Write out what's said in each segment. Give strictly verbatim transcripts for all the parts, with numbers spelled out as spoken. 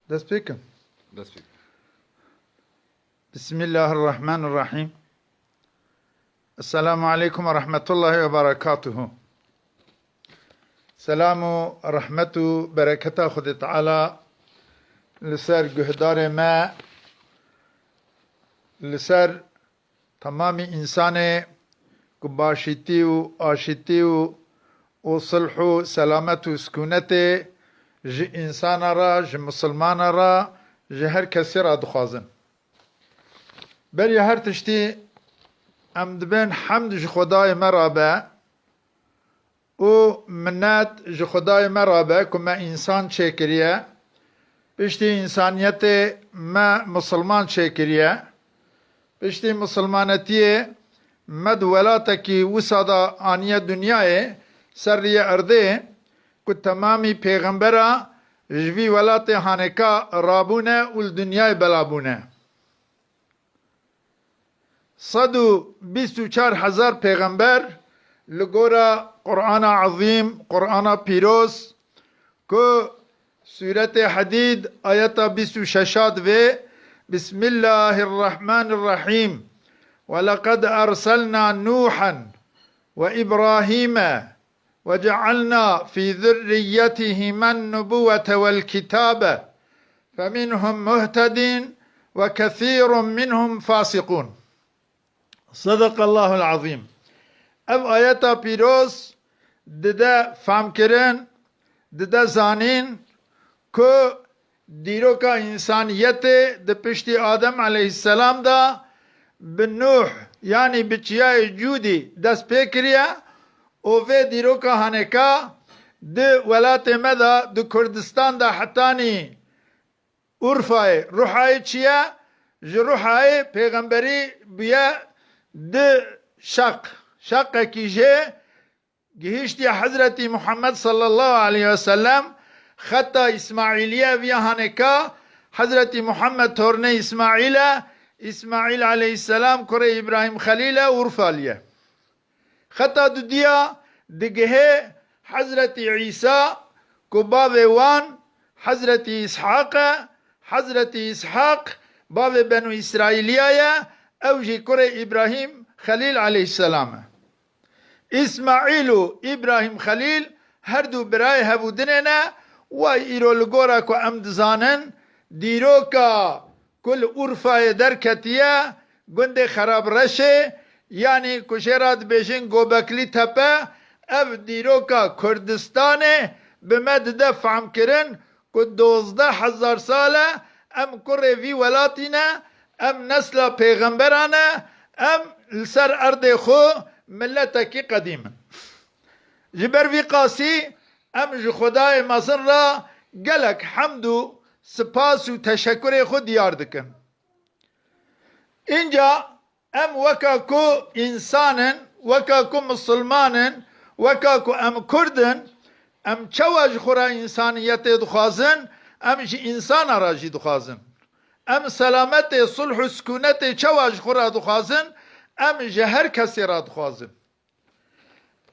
Dest pê kin. Dest pê kin. Bismillahirrahmanirrahîm. Esselamu aleykum ve rahmetullahi ve berekatuhu. Selam û rehmet û bereketa Xwedê Teala li ser guhdarê me, li ser temamî însanê ku başîtî û aşîtî û, û sulh û selamet û sikûnetê ji însana re, ji misilmana re, ji her kesê re dixwazin. Beriya her tiştî em dibên hemd ji Xwedayê me re be û minet ji Xwedayê me re be ku me însan çêkiriye, piştî însaniyetê me misilman çêkiriye, piştî misilmanetiyê me di welatekî wisa de aniye dinyayê ser riyê erdê ku temamî pêxembera ji vî welatê hanêka rabûne û li dinyayê bela bûne. Sed û bîst û çar hezar pêxember li gora Qur'ana Ezîm, Qur'ana Pîroz, ku Sûretê Hedîd ayeta bîst û şeş a divê, Bismillahirrahmanirrahîm. Ve leqed erselna Nûhen ve Îbrahîme وجعلنا في ذريتهما النبوة والكتاب فمنهم مهتد وكثير منهم فاسقون. صدق الله العظيم. Ev ayeta pîroz dide famkirin, dide zanîn ku dîroka însaniyetê di piştî Adem aleyhisselam de bi Nuh, yanî bi çiyayê Cûdî dest pê kiriye û vê dîroka hanêka di welatê me de, di Kurdistan de hetanî Urfayê, Ruhayê çi ye? Ji Ruhayê pêxemberî bûye di şeq, şeqekî jê gihîştiye Hezretî Muhammed sallallahu aleyhi ve sellem, xeta Îsmaîliye viya hanêka Hezretî Muhammed tornê Îsmaîl e, Îsmaîl aleyhisselam kurê Îbrahîm Xelîl e, Urfalî ye. Xeta dudiya digihê Hezretî Îsa ku bavê wan Hezretî Îshaq e, Hezretî Îshaq bavê Benû Îsraîliya ye, ew jî kurê Îbrahîm Xelîl aleyhisselam e. Îsmaîl û Îbrahîm Xelîl her du birayê hevûdinê ne, way îro li gora ku em dizanin, dîroka ku li Urfayê derketiye, gundê Xerabreşê, yanî ku jê re dibêjin Gobekli Tepe, ev dîroka Kurdistanê bi me dide fehmkirin ku dozdeh hezar sal e em kurê vî welatî ne, em nesla pêxemberan e, em li ser erdê xwe miletekî qedîm in. Ji ber vî qasî em ji Xwedayê mezin re gelek hemd û spas û teşekurê xwe diyar dikin. Înca em weka ku însan in, weka ku misilman in, weka ku em kurd in, em çawa ji xwe re însaniyetê dixwazin, em ji însana re jî dixwazin. Em selametê, sulh û sikûnetê çawa ji xwe re dixwazin, em ji her kesê re dixwazin.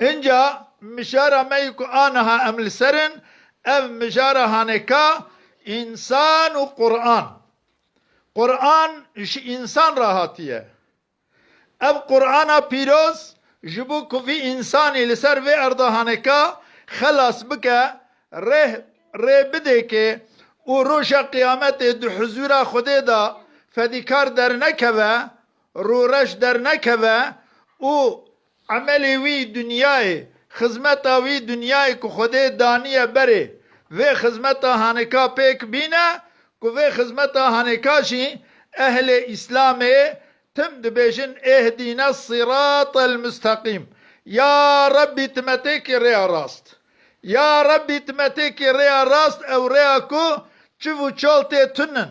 Înca mijara me yî ku aniha em li ser in, ev mijara hanêka însan û Quran. Quran ji însan re hatiye. Ev Qurana pîroz ji bo ku vî însanî li ser vê erda hanêka xelas bike, rê, rê bidêke û roja qiyametê di huzûra Xwedê de fedîkar dernekeve, rûreş dernekeve û emelê wî dinyayê, xizmeta wî dinyayê ku Xwedê daniye berê, vê xizmeta hanêka pêk bîne, ku vê xizmeta hanêka jî ehlê Îslamê tim dibêjin, "Ehdîne siratel musteqîm." Ya Rebbî, tu me têkî rêya rast. Ya Rebbî, tu me têkî rêya rast, ew rêya ku çiv û çol tê tunin,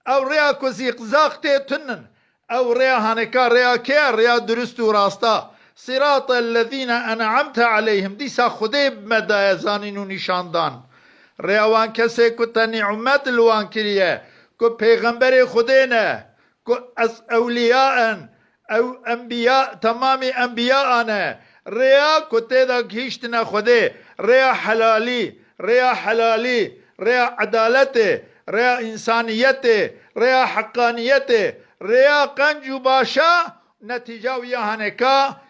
ew rêya ku zîqzaq tê tunin, ew rêya hanêka rêya kê ye? Rêya durust û rasta. Siratel lezîne en'amte aleyhim. Dîsa Xwedê bi me daye zanîn û nîşandan. Rêya wan kesê ku te nîmet li wan kiriye, ku pêxemberê Xwedê ne, ku ez ewliya in, ew enbiya, temamî enbiya ane. Rêya ku tê de gihîştine Xwedê, rêya helalî, rêya helalî, rêya edaletê, rêya însaniyetê, rêya heqaniyetê, rêya qenc û başa, netîca wî ya haneka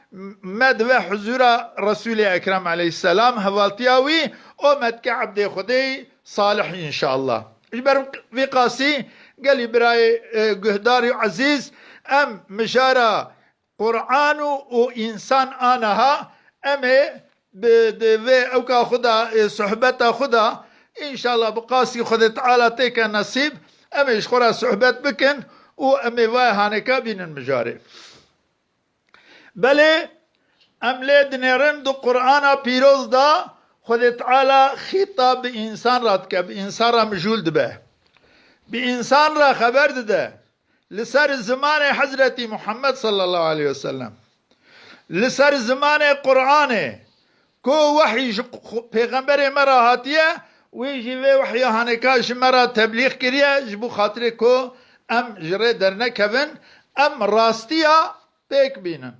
me dibe huzûra Resûlê Ekrem aleyhisselam, hevaltiya wî, û me dike ebdê Xwedê salih înşallah. Ji ber vî qasî gelî birayê, e, guhdarî ezîz, em mijara Quran û, û însan aniha em ê bi, di vê ewka xwe de, e, sohbeta xwe de, înşallah bi qasî Xwedê Teala têke nesîb, em ê ji xwe re sohbet bikin û em ê vay haneka bînin mijarê. Belê, em lê dinêrin di Qur'ana pîroz de Xwedê Teala xîtab bi însan re dike, bi însan re mijûl dibe. Bi însan re xeber dide. Li ser zimanê Hezretî Muhammed sallallahu aleyhi ve sellem. Li ser zimanê Qur'anê, ku wehy ji Xu-, Pêxemberê me re hatiye, wî jî vê wehya haneka ji me re teblîx kiriye, ji bo xatirê ku em ji rê dernekevin, em rastiya pêk bînin.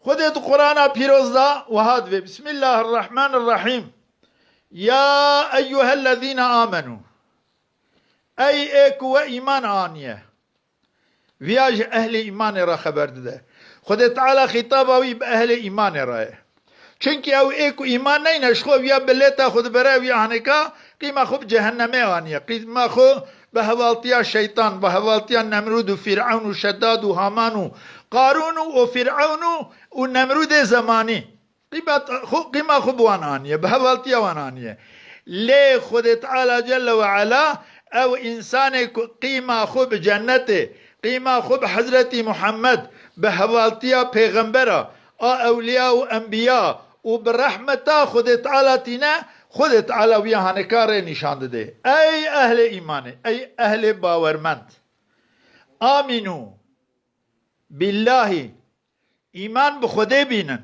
Xwedê di Qur'ana pîroz de wiha divê, Bismillahirrahmanirrahîm. Ya eyyuhellezîne amenû. Ey ê ku we îman aniye. Viya ji ehlê îmanê re xeber dide. Xwedê Teala xîtaba wî bi ehlê îmanê re ye. Çunkî ew ê ku îman neyne, ji xwe viya bilêta xwe dibere, viya haneka qîma xwe bi cehennemê aniye. Qîma xwe bi hevaltiya şeytan, bi hevaltiya Nemrûd û Fîrewn û Şedad û Haman û Qarûn û, û Fîrewn û, û Nemrûdê zemanî. Qîma xwe, qîma xwe bi wan aniye, bi hevaltiya wan aniye. Lê Xwedê Teala Celle ve Ala ew însanê ku qîma xwe bi cennetê, qîma xwe bi Hezretî Muhammed, bi hevaltiya pêxembera, a ewliya û enbiya û bi rehmeta Xwedê Teala tîne, Xwedê Teala wî haneka rê nîşan dide. Ey ehlê îmanê, ey ehlê bawermend. Amînû billahî. Îman bi Xwedê bînin.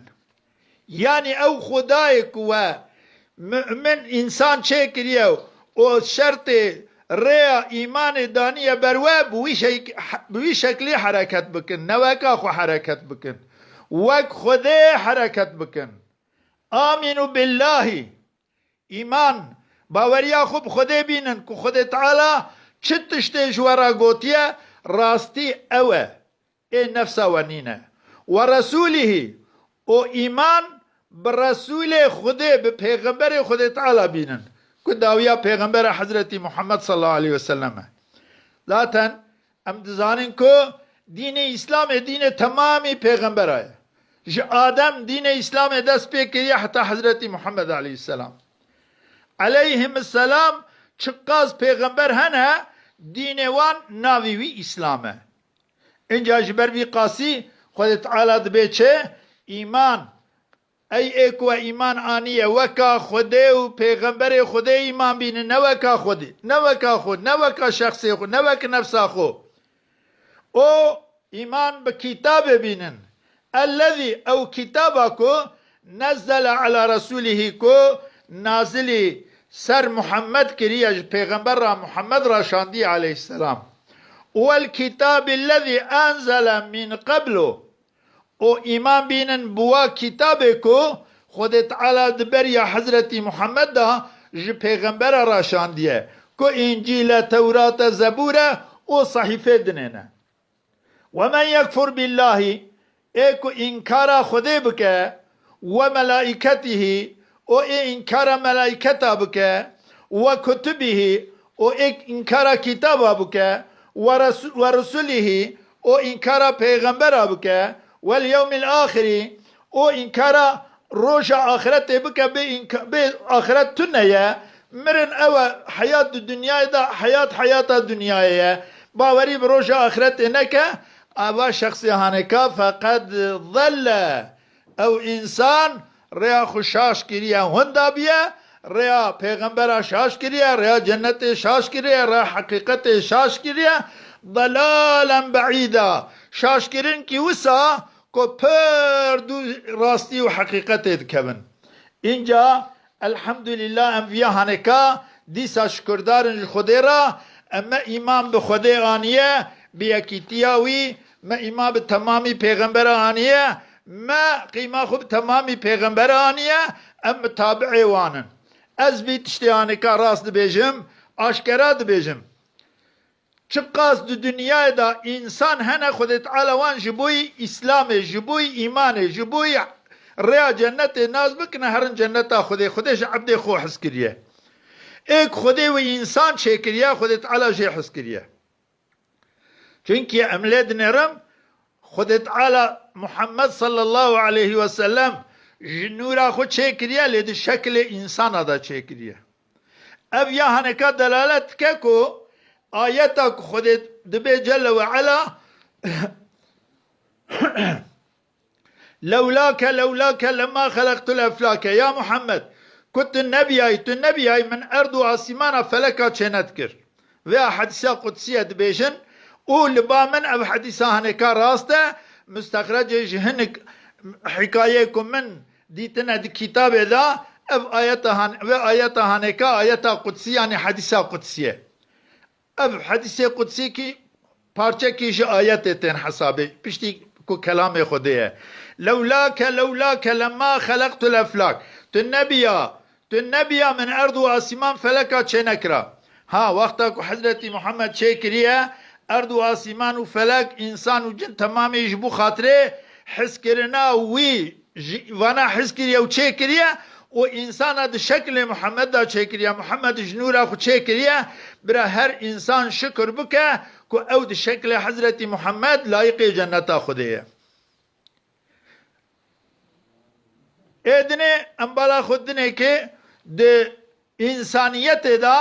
Yanî ew Xwedayê ku we mu'min însan çêkiriye û şertê rêya îmanê daniye ber we, bi wî şek-, bi wî şeklî hereket bikin. Ne weka xwe hereket bikin. Wek Xwedê hereket bikin. Amînû billahî. Îman, baweriya xwe bi Xwedê bînin ku Xwedê Teala çi tiştê ji we re gotiye, rastî ew e. Ê nefsa we nîne. Ve Resûlihî, û îman bi Resûlê Xwedê, bi Pêxemberê Xwedê Teala bînin, ku dawiya Pêxembera Hezretî Muhammed sallallahu aleyhi ve sellem e. Zaten em dizanin ku dînê Îslamê dînê temamî pêxembera ye. Ji Adem dînê Îslamê dest pê kiriye heta Hezretî Muhammed aleyhisselam. Aleyhimisselam çiqas pêxember hene, dînê wan navê wî Îslam e. Înca ji ber vî qasî Xwedê Teala dibê çi? Îman. Ey ê ku we îman aniye, weka Xwedê û Pêxemberê Xwedê îman bînin, ne weka Xwedê, ne weka xwe, ne weka şexsê xwe, ne wek nefsa xwe. O îman bi kitabê bînin. Ellezî, ew kitaba ku nezzele ala Resûlihî, ku nazilî ser Muhammed kiriye, ji Pêxember re Muhammed re şandiye aleyhisselam. Wel kitabî lezî enzele min qeblu. Û îman bînin bi wa kitabê ku Xwedê Teala di beriya Hezretî Muhammed de ji pêxembera re şandiye, ku Încîl e, Tewrat e, Zebûr e û sehîfê dinê ne. Ve men yekfur billahî, ê ku înkara Xwedê bike, ve melaîketihî, û ê înkara melaîketa bike, ve kutubihî, û ê înkara kitaba bike, ve resu-, ve rusulihî, û înkara pêxembera bike, vel yewmil axirî, û înkara roja axiretê bike, bê înka-, bê axiret tune ye, mirin ew e, heyat di dinyayê de, heyat heyata dinyayê ye, bawerî bi roja axiretê neke, ava şexsê haneka feqed zelle. Ew însan rêya xwe şaş kiriye, hunda biye, rêya pêxembera şaş kiriye, rêya cennetê şaş kiriye, rêya heqîqetê şaş kiriye, delalen beîda. Şaşkirinkî wisa ku pir dû rastî û heqîqetê dikevin. Înca, elhamdulîllah, em viya haneka dîsa şukirdar in ji Xwedê re, em me îman bi Xwedê aniye, bi yekîtiya wî, me îman bi temamî pêxembera aniye, me qîma xwe bi temamî pêxembera aniye, em mutabi'ê wan in. Ez vî tiştê haneka rast dibêjim, Aşkera dibêjim. Çiqas di dinyayê de însan hene, Xwedê Teala wan ji bo yî Îslamê, ji bo yî îmanê, ji bo yî rêya cennetê nas bikine, herin cenneta Xwedê. Xwedê ji ebdê xwe hez kiriye. Ê ku Xwedê wî însan çêkiriye, Xwedê Teala jê hez kiriye. Çunkî em lê dinêrim, Xwedê Teala Muhammed sallallahu aleyhi ve sellem ji nûra xwe çêkiriye, lê di şekilê însana de çêkiriye. Ev ya haneka delalet dike ku ayeta ku Xwedê dibê Celle ve Ela, "Lewlake, lewlake lema xelektul eflake." Ya Muhammed, ku tu nebiyayî, tu nebiyayî min erd û asîmana feleka çênedikir. Vêya hedîsa qudsî ye dibêjin û li ba min ev hedîsa haneka rast e, mustexrecê ji hinik hikayeyê ku min dîtine di kitabê de, ev ayeta han-, vê ayeta haneka ayeta qudsî, yanî hedîsa qudsî ye. Ev hedîsê qudsî kî parçekî ji ayetê tên hesabê, piştî ku kelamê Xwedê ye. "Lewlake, lewlake lema xelektul eflak." Tu nebiya, tu nebiya min erd û asîman feleka çênekira. Ha, wexta ku Hezretî Muhammed çêkiriye, erd û asîman û felek, însan û cin temamê ji bo xatirê hizkirina wî ji vana hez kiriye û çêkiriye û însana di şeklê Muhammed de çêkiriye. Muhammed ji nûra xwe çêkiriye. Bira her însan şikir bike ku ew di şeklê Hezretî Muhammed layiqê cenneta Xwedê ye. Ê dinê em bala xwe dinê ki di însaniyetê de,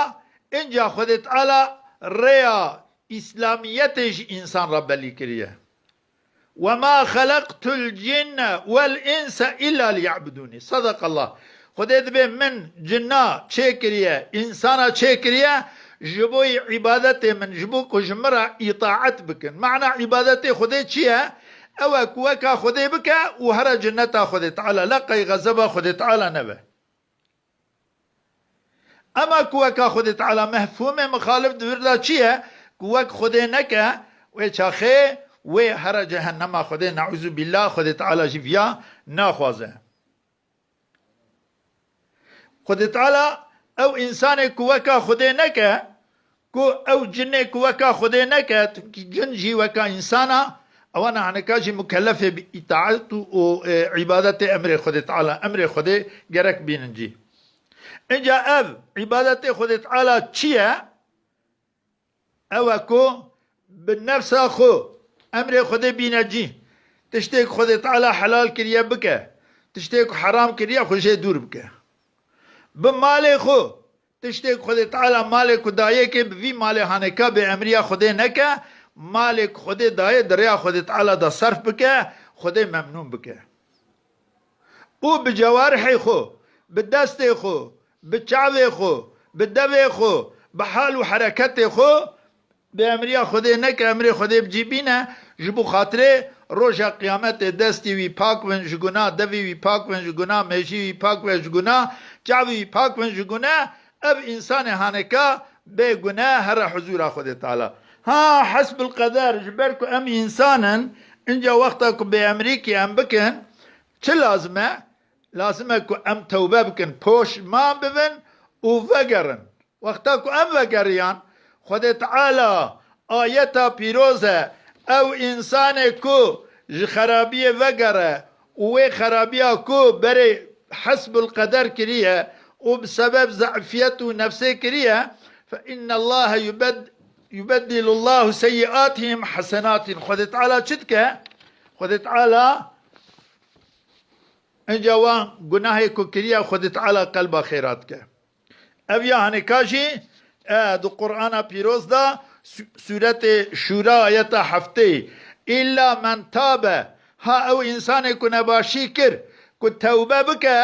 inca Xwedê Teala rêya Îslamiyetê ji însan re belî kiriye. "Ve ma xelaqtul cinne vel inse illa liya'budûnî." Sadakallah. Xwedê dibê min cinna çêkiriye, însana çêkiriye, ji bo yî îbadetê min, ji bo ku ji min re îtaet bikin. Mana îbadetê Xwedê çi ye? Ew e ku weka Xwedê bike û here cinneta Xwedê Teala, leqey xezeba Xwedê Teala nebe. Ema ku weka Xwedê Teala, mefhûmê mixalif di vir de çi ye? Ku wek Xwedê neke, wê çaxê wê here cehennema Xwedê, neûzubîllah, Xwedê Teala jî viya naxwaze. Xwedê Teala ew însanê ku weka Xwedê neke, ku ew cinê ku weka Xwedê neke, tunkî cin jî weka însan a, ewana hinika jî mukellefê bi îtaet û, û, e, îbadetê emrê Xwedê Teala, emrê Xwedê gerek bînin cî. Înca ev îbadetê Xwedê Teala çi ye? Ew e ku bi nefsa xwe emrê Xwedê bîne cî. Tiştê ku Xwedê Teala helal kiriye bike. Tiştê ku heram kiriye xwe jê dûr bike. Bi malê xwe, tiştê ku Xwedê Teala malê ku dayê ke bi vî malê haneka bêemriya Xwedê neke, malê ku Xwedê dayê di rêya Xwedê Teala de serf bike, Xwedê memnûn bike. Û bi cewarihê xwe, bi destê xwe, bi çavê xwe, bi devê xwe, bi hal û hereketê xwe, bêemriya Xwedê neke, emrê Xwedê bi cî bîne, ji bo xatirê roja qiyametê destî wî pak bin ji guna, devî wî pak bin ji guna, mêjî wî pak be ji guna, çavî wî pak bin ji guna, ev însanê haneka bê gune here huzûra Xwedê Teala. Ha, hesbil qeder, ji ber ku em însan in, inca wexta ku bêemrîkî em bikin, çi lazim e? Lazim e ku em tewbe bikin, poşman bibin û vegerin. Wexta ku em vegeriyan, Xwedê Teala ayeta pîroz e, ew însanê ku ji xerabiyê vegere û wê xerabiya ku berê hesbul qeder kiriye û bi sebeb zeifiyet û nefsê kiriye, fe innallahe yubed-, yubeddilullahu seyyiatihim hasenatin. Xwedê Teala çi dike? Xwedê Teala inca wan gunahê ku kiriye, Xwedê Teala qelba xêra dike. Ev ya haneka jî, e, di Qur'ana Pîroz de, su-, sûretê Şûra ayeta heftê, "Îlla men tabe", ha ew însanê ku nebaşî kir, ku tewbe bike,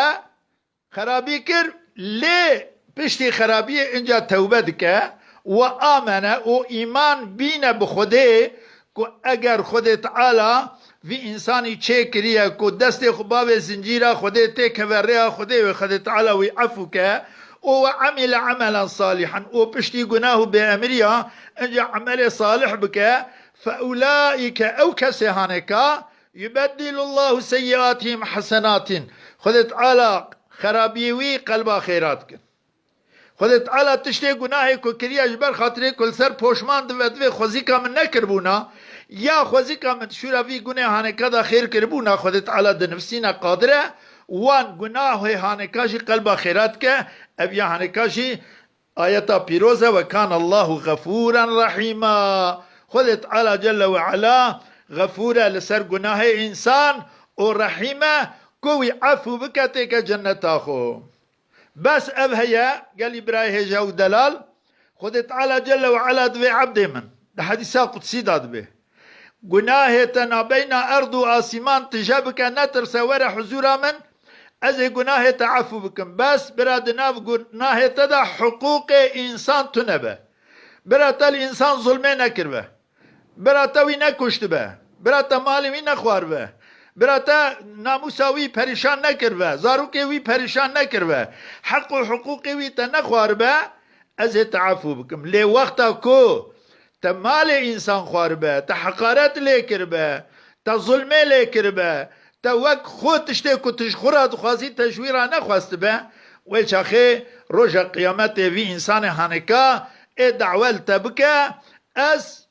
xerabî kir, lê piştî xerabiyê inca tewbe dike, "we amene", û îman bîne bi Xwedê, ku eger Xwedê Teala vî însanî çêkiriye, ku destê xwe bavê zincîra Xwedê têkeve rêya Xwedê wê Xwedê Teala wî efû ke, û "we emile emelen salihan", û piştî gunah û bêemiriya inca emelê salih bike, "fe ulaîke", ew kesê haneka, "yubeddilullahu seyyiatihim hasenatin", Xwedê Teala xerabiyê wî qelba xêra dikin. Xwedê Teala tiştê gunahê ku kiriye ji ber xatirê ku li ser poşman dibe, divê xwezîka min nekiribûna, ya xwezîka min şûra vî gunê haneka de xêr kiribûna, Xwedê Teala dinivîsîne qadir e, wan gunahê haneka jî qelba xêra dike, ev ya haneka jî ayeta pîroz e, "Ve kane Allahu xefûren rehîma." Xwedê Teala Celle ve Ala xefûr e li ser gunahê însan û rehîm e ku wî efû bike têke cenneta xwe. Bes ev heye, gelî birayê hêja û delal, Xwedê Teala Celle ve Ala divê ebdê min, di hedîsa qudsî de dibê, gunahê te nabeyna erd û asîman tije bike, netirse, were huzûra min, ez ê gunahê te efû bikim. Bes bira, di nav gunahê te de hiqûqê însan tune be. Bira, te li însan zulmê nekiribe. Bira te wî nekuştibe. Bira te malê wî nexwaribe. Bira te namûsa wî perîşan nekiribe. Zarokê wî perîşan nekiribe. Heq û hiqûqê wî te nexwaribe, ez ê te efû bikim. Lê wexta ku te malê însan xwaribe, te heqaret lê kiribe, te zulmê lê kiribe, te wek xwe tiştê ku tu ji xwe re dixwazî, te ji wî re nexwestibe, wê çaxê roja qiyametê vî însanê haneka ê dawe li te bike, ez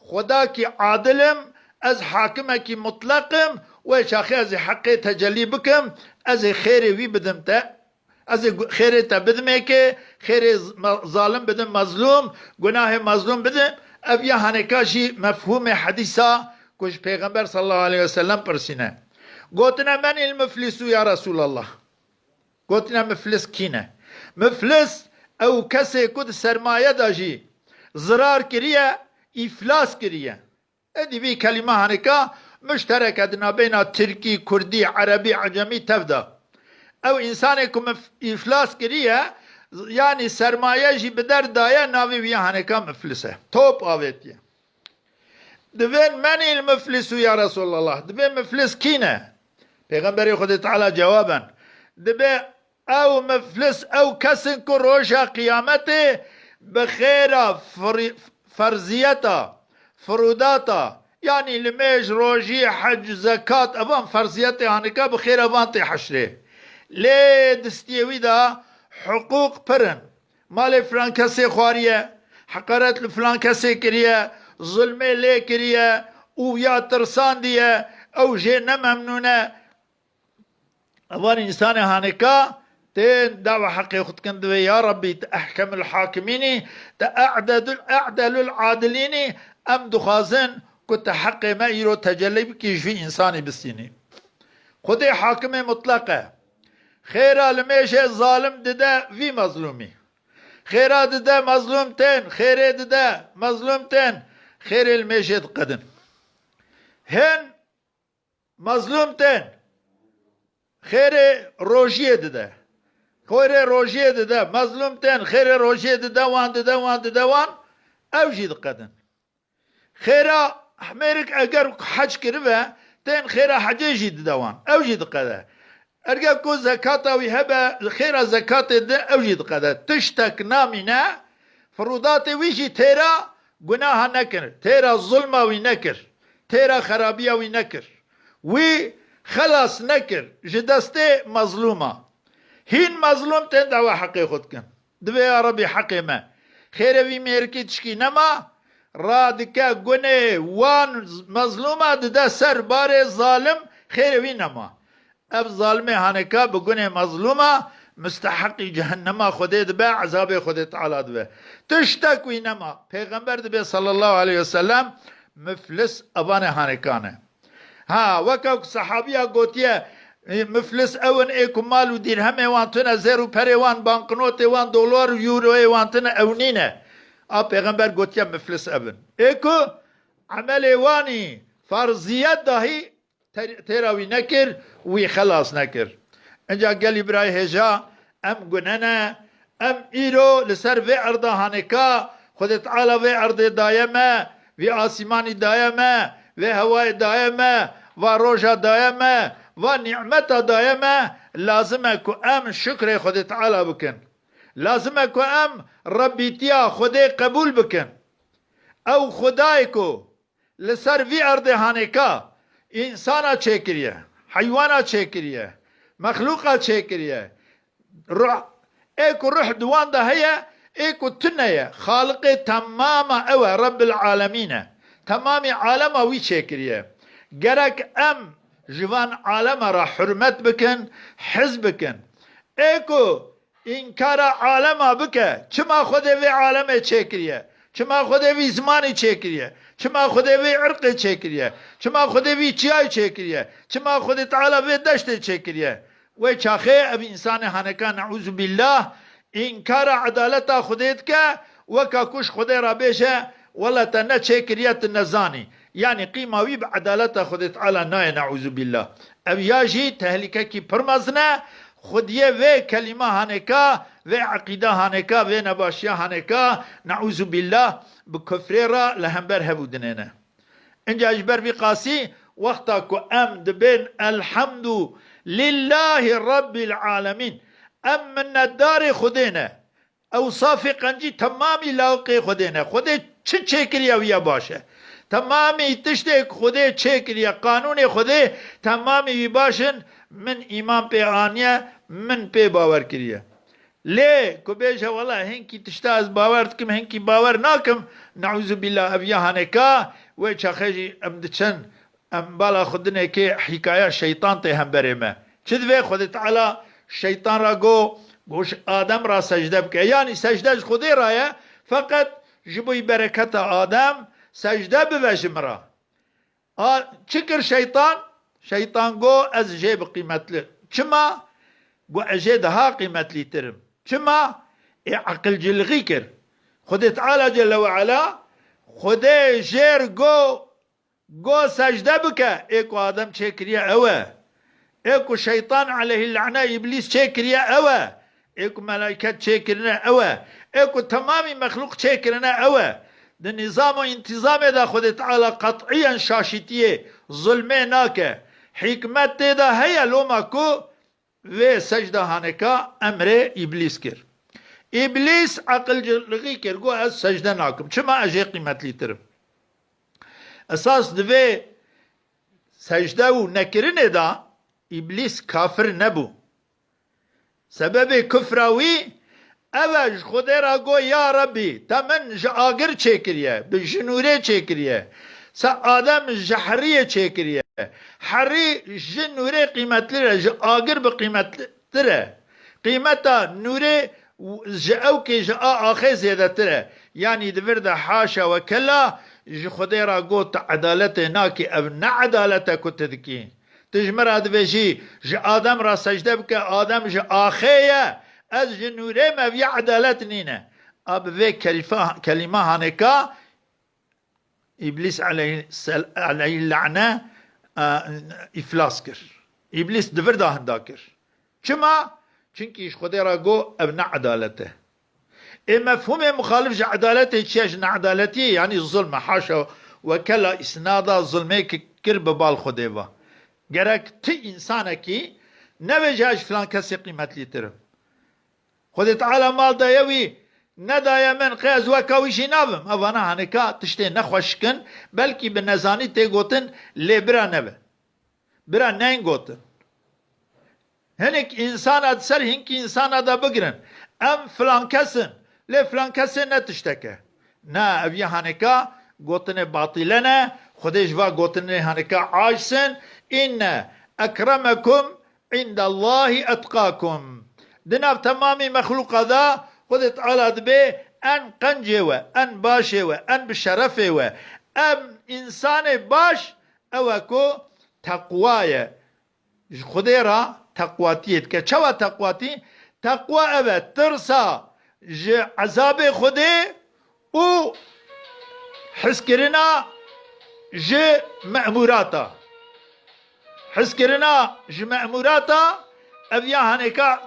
Xwedakî adil im, ez hakimekî mutleq im, wê çaxê ez ê heqê tecellî bikim, ez ê xêrê wî bidim te, ez ê gu-, xêrê te bidim êkê, xêrê z-, me-, zalim bidim mezlûm, gunahê mezlûm bidim. Ev ya haneka jî mefhûmê hedîsa ku ji Pêxember sallallahu aleyhi ve sellem pirsîne. Gotine, "Menîl muflîsû ya Resûlallah?" Gotine, "Miflis kî ne?" Miflis ew kesê ku di sermaye de jî zirar kiriye, îflas kiriye. Êdî vî kelîme haneka muşterek e di nabeyna tirkî, kurdî, erebî, ecemî tev de. Ew însanê ku mif-, îflas kiriye, yanî sermaye jî bi der daye, navê wî haneka miflis e. Top avêtiye. Divên, "Menîl muflîsû ya Resûlallah?" Divê miflis kî ne? Pêxemberê Xwedê Teala cewaben. Dibe ew miflis ew kes in ku roja qiyametê bi xêra fri-, ferziyeta, firûdata, yanî limêj, rojî, hec, zekat, evan ferziyetê haneka bi xêra van tê heşrê. Lê distiyê wî de hiqûq pir in. Malê filan kesê xwariye, heqaret li filan kesê kiriye, zulmê lê kiriye û ya tirsandiye, ew jê ne memnûn e. Evan însanê haneka tên dawa heqê xwe dikin, divê, "Ya Rabbî, tu ehkemul hakimîn î, tu e'dedul, e'delul adilîn î, em dixwazin ku tu heqê me îro tecellî bikî, ji vî însanî bistînî." Xwedê hakimê mutleq e. Xêra limêjê zalim dide vî mezlûmî. Xêra dide, mezlûm tên, xêrê dide, mezlûm tên, xêrê limêjê diqedin. Hin mezlûm tên, xêrê rojiyê dide. Xêrê rojiyê dide, mezlûm tên, xêrê rojiyê dide wan, dide wan, dide wan, ew jî diqedin. Xêra hemêrik eger hec kiribe, tên xêra hecê jî dide wan, ew jî diqede. Erge ku zekata wî hebe, xêra zekatê de, ew jî diqede. Tiştek namîne, firûdatê wî jî têra gunaha nekir, têra zulma wî nekir, têra xerabiya wî nekir. Wî xelas nekir ji destê mezlûma. Hîn mezlûm tên dawa heqê xwe dikin. Divê, "Ya Rebî, heqê me." Xêrê vî mêrikî tişkî nema, radike gunê wan mezlûma dide ser barê zalim, xêrê wî nema. Ev zalimê haneka bi gunê mezlûma musteheqî cehennema Xwedê dibe, ezabê Xwedê Teala dibe. Tiştek wî nema. Pêxember dibê sallallahu aleyhi ve sellem, miflis evanê hanekan e. Ha, weke ku sehabiya gotiye, "Miflis ew in ê ku mal û dîrhemê wan tune, zêr û perê wan, banknotê wan, dolar û euroyê wan tune, ew nîne." A, Pêxember gotiye, "Miflis ev in ê ku emelê wanî ferziyet dahî te-, têra wî nekir, wî xelas nekir." Inca gelî birayê hêja, em gune ne, em îro li ser vê erda haneka, Xwedê Teala vê erdê daye me, vê asîmanî daye me, vê hewayê daye me, va roja daye me, va nîmeta daye me, lazim e ku em şukrê Xwedê Teala bikin. Lazim e ku em Rebbîtiya Xwedê qebûl bikin. Ew Xwedayê ku li ser vî erdê hanêka însana çêkiriye, heywana çêkiriye, mexlûqa çêkiriye, ruh, Ê ku ruh di wan de heye, ê ku tune ye, Xaliqê temama ew e, Rebbil Alemîn e. Temamî alema wî çêkiriye. Gerek em ji van alema re hurmet bikin, hez bikin. Ê ku înkara alema bike, çima Xwedê vê alemê çêkiriye? Çima Xwedê vî zimanî çêkiriye? Çima Xwedê vê irqê çêkiriye? Çima Xwedê vî çiyayê çêkiriye? Çima Xwedê Teala vê deştê çêkiriye? Wê çaxê ev însanê haneka, neûzu billah, înkara edaleta Xwedê dike, weka ku ji Xwedê re bêje, wele te ne çêkiriye, tu nezanî. Yanî qîma wî bi edaleta Xwedê Teala nayê, neûzu billah. Ev ya jî tehlîkekî pir mezin e. Xwediyê vê kelîma haneka, vê eqîda haneka, vê nebaşiya haneka, neûzu billah, bi kufrê re li hember hevû dinêne. Inca ji ber vî qasî, wexta ku em dibên Elhamdû Lillahî Rebbil Alemîn, em minnetdarê Xwedê ne. Ewsafê qencî temamî lawqê Xwedê ne. Xwedê çi çêkiriye, ew ya baş e. Temamî tiştê ku Xwedê çêkiriye, qanûnê Xwedê temamî wî baş in, min îman pê aniye, min pê bawer kiriye. Lê ku bêje, wela hinkî tişta ez bawer dikim, hinkî bawer nakim, neûzu billah, ev ya haneka, wê çaxê jî em diçin, em bala xwe dinê kê, hîkaya şeytan tê hemberê me. Çi divê? Xwedê Teala şeytan ra go, go ji Adem ra secde bike. Yanî secde ji Xwedê ra ye, feqet ji bo bereketa Adem secde bibe ji min ra. A, çi kir şeytan? Şeytan go, ez jê bi qîmetli. Çima? Go, ez jê daha qîmetlîtir im. Çima? Ê eqilcilixî kir. Xwedê Teala Celle ve Ala, Xwedê jêr go, go secde bike. Ê ku Adem çêkiriye ew e. Ê ku şeytan aleyhî lane îblîs çêkiriye ew e. Ê ku melaiket çêkirine ew e. Ê ku temamî mexlûq çêkirine ew e. Di nîzam û întîzamê de Xwedê Teala qet'iyen şaşîtiyê, zulmê nake. Hîkmet tê de heye, loma ku vê secda haneka emrê îblîs kir. Îblîs eqilcilixî kir, got, ez secde nakim. Çima? Ez jê qîmetlîtir im. Esas di vê secde û nekirinê de îblîs kafir nebû. Sebebê kufra wî ev e, ji Xwedê re got, ya Rebbî, te min ji agir çêkiriye, bi ji nûrê çêkiriye. Se Adem ji heriyê çêkiriye. Herî ji nûrê qîmetli e, ji agir bi qîmetli tir e. Qîmeta nûrê ji ewkê ji a axê zêdetir e. Yanî di vir de haşa we kela ji Xwedê re got, tu edaletê nakî, ev ne edalet e ku tu dikî. Tu ji min re dibêjî, ji Adem re secde bike, Adem ji axê ye, ez ji nûrê me, ev ya edalet nîne. A bi vê kelîfa-, kelîma haneka Îblîs aleyhî sel-, aleyhî lane, e, îflas kir. Îblîs di vir de hinda kir. Çima? Çimkî ji Xwedê re got, ev ne edalet e. Ê mefhûmê muxalif ji edaletê çi ye, ji needaletiyê, yanî zulm e, haşa we kela îsnada zulmê ki kir bi bal Xwedê ve. Gerek ti însanekî nebêje ez ji filan kesê qîmetlîtir im. Xwedê Teala mal daye wî, nedaye min, qey ez weka wî jî nabim. Evana haneka tiştê nexweşik in, belkî bi nezanî tê gotin, lê bira nebe. Bira neyên gotin. Hinek însana di ser hinkî însana de bigirin. Em filan kes in, lê filan kesê ne tiştek e. Na, ev ya haneka gotinê batîle ne, Xwedê ji va gotinê haneka aciz in. Înne ekremekum îndellahî etqakum. Di nav temamî mexlûqa de Xwedê Teala dibê en qencê we, en başê we, en bi şerefê we. Em însanê baş ew e ku teqwa ye. Ji Xwedê re teqwatiyê dike. Çawa teqwatî? Teqwa ev e, tirsa ji ezabê Xwedê û hizkirina ji me'mûrata. Hizkirina ji me'mûrata, ev ya haneka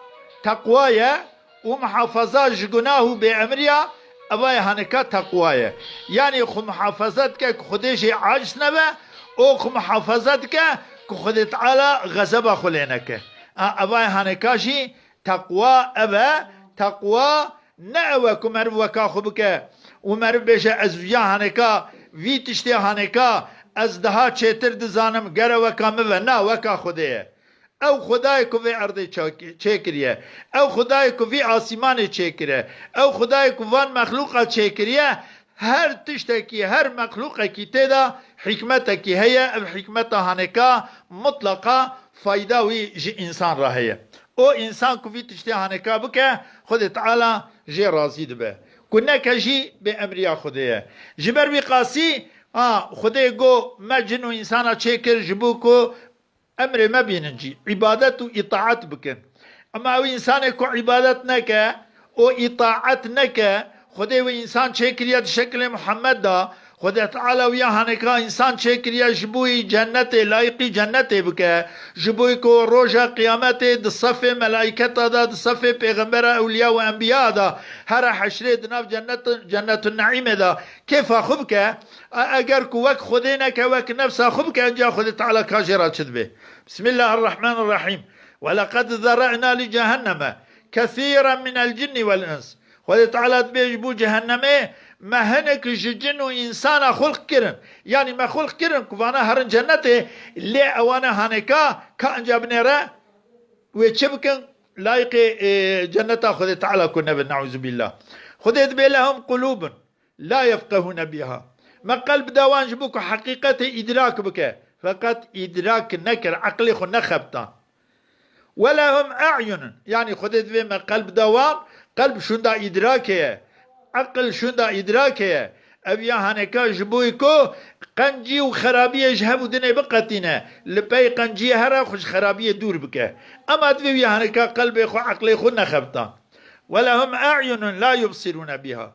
teqwa ye û muhafaza ji gunah û bêemriya, eva ya haneka teqwa ye. Yanî xwe muhafaza dike ku Xwedê jê aciz nebe û xwe muhafaza dike ku Xwedê Teala xezeba xwe lê neke. A, eva ya haneka jî teqwa ev e, teqwa ne ew e ku meriv weka xwe bike û meriv bêje, ez viya haneka, vî tiştê haneka, ez daha çêtir dizanim, gere weka min ve. Na, weka Xwedê ye. Ew Xwedayê ku vê erdê çak-, çêkiriye, ew Xwedayê ku vî asîmanê çêkiriye, ew Xwedayê ku van mexlûqa çêkiriye, her tiştekî, her mexlûqekî tê de hikmetekî heye, ev hikmeta haneka mutlaqa fayda wî ji însan re heye. O însan ku vî tiştê haneka bike, Xwedê Teala jê razî dibe. Ku neke jî bê emriya Xwedê ye. Ji ber wî qasî, ha, Xwedê got, me cin û însana çêkir ji bo ku emrê me bînin cî, îbadet û îtaet bikin. Ema ew însanê ku îbadet neke û îtaet neke, Xwedê wê însan çêkiriye di şekilê Muhammed de, Xwedê Teala wiya haneka însan çêkiriye ji bo wî cennetê, layiqî cennetê bike, ji bo ku roja qiyametê di sefê melaîketa de, di sefê pêxembera, ewliya û enbiya de, here heşrê di nav cennet, cennetun neîmê de kêfa xwe bike, e-, eger ku wek Xwedê neke, wek nefsa xwe bike, enca Xwedê Teala ka jê re çi dibe? Bismillahirrahmanirrahîm. Ve leqed zera'na li cehenneme kesîran minel cinni vel ins. Xwedê Teala dibê ji bo cehennemê me hinek ji cin û însana xulq kirin. Yanî me xulq kirin ku vana herin cennetê, lê ewana haneka ka enca binêre wê çi bikin? Layiqê, e, cenneta Xwedê Teala ku nebin, neuzubîllah. Xwedê dibê lehum qulûbun la yefqehûne biha. Me qelb da wan ji bo ku heqîqetê îdrak bike. Feqet îdrak nekir, eqlê xwe nexebtan. Welehum e'yunun. Yanî Xwedê divê me qelb da wan, qelb şûnda îdrakê ye. Eqil şûnda îdrakê ye. Ev ya haneka ji bo ku qencî û xerabiyê ji hev û dinê biqetîne. Li pey qenciyê here xwe ji xerabiyê dûr bike. Ema divê wî haneka qelbê xwe, eqlê xwe nexebtan. Welehum e'yunun la yubsirûne biha.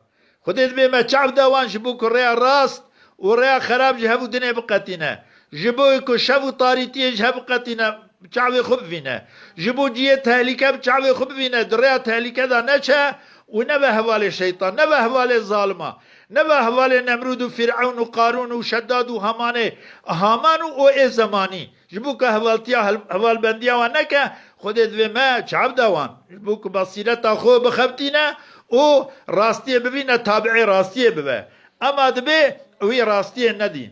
Xwedê dibê me çav da wan ji bo ku rêya rast û rêya xerab ji hev û dinê biqetîne. Ji bo ku şev û tarîtiyê ji hev biqetîne, çavê xwe bivîne. Ji bo cihê tehlîke bi çavê xwe bivîne, di rêya tehlîke de neçe û nebe hevalê şeytan, nebe hevalê zalima, nebe hevalê Nemrûd û Fîrewn û Qarûn û Şeddad û Hamanê, Haman û o ê zemanî. Ji bo ku hevaltiya hel-, hevalbendiya wan neke, Xwedê divê me çav da wan. Ji bo ku basîreta xwe bixebitîne û rastiyê bibîne, tabiê rastiyê bibe. Ema dibê wî rastiyê nedî.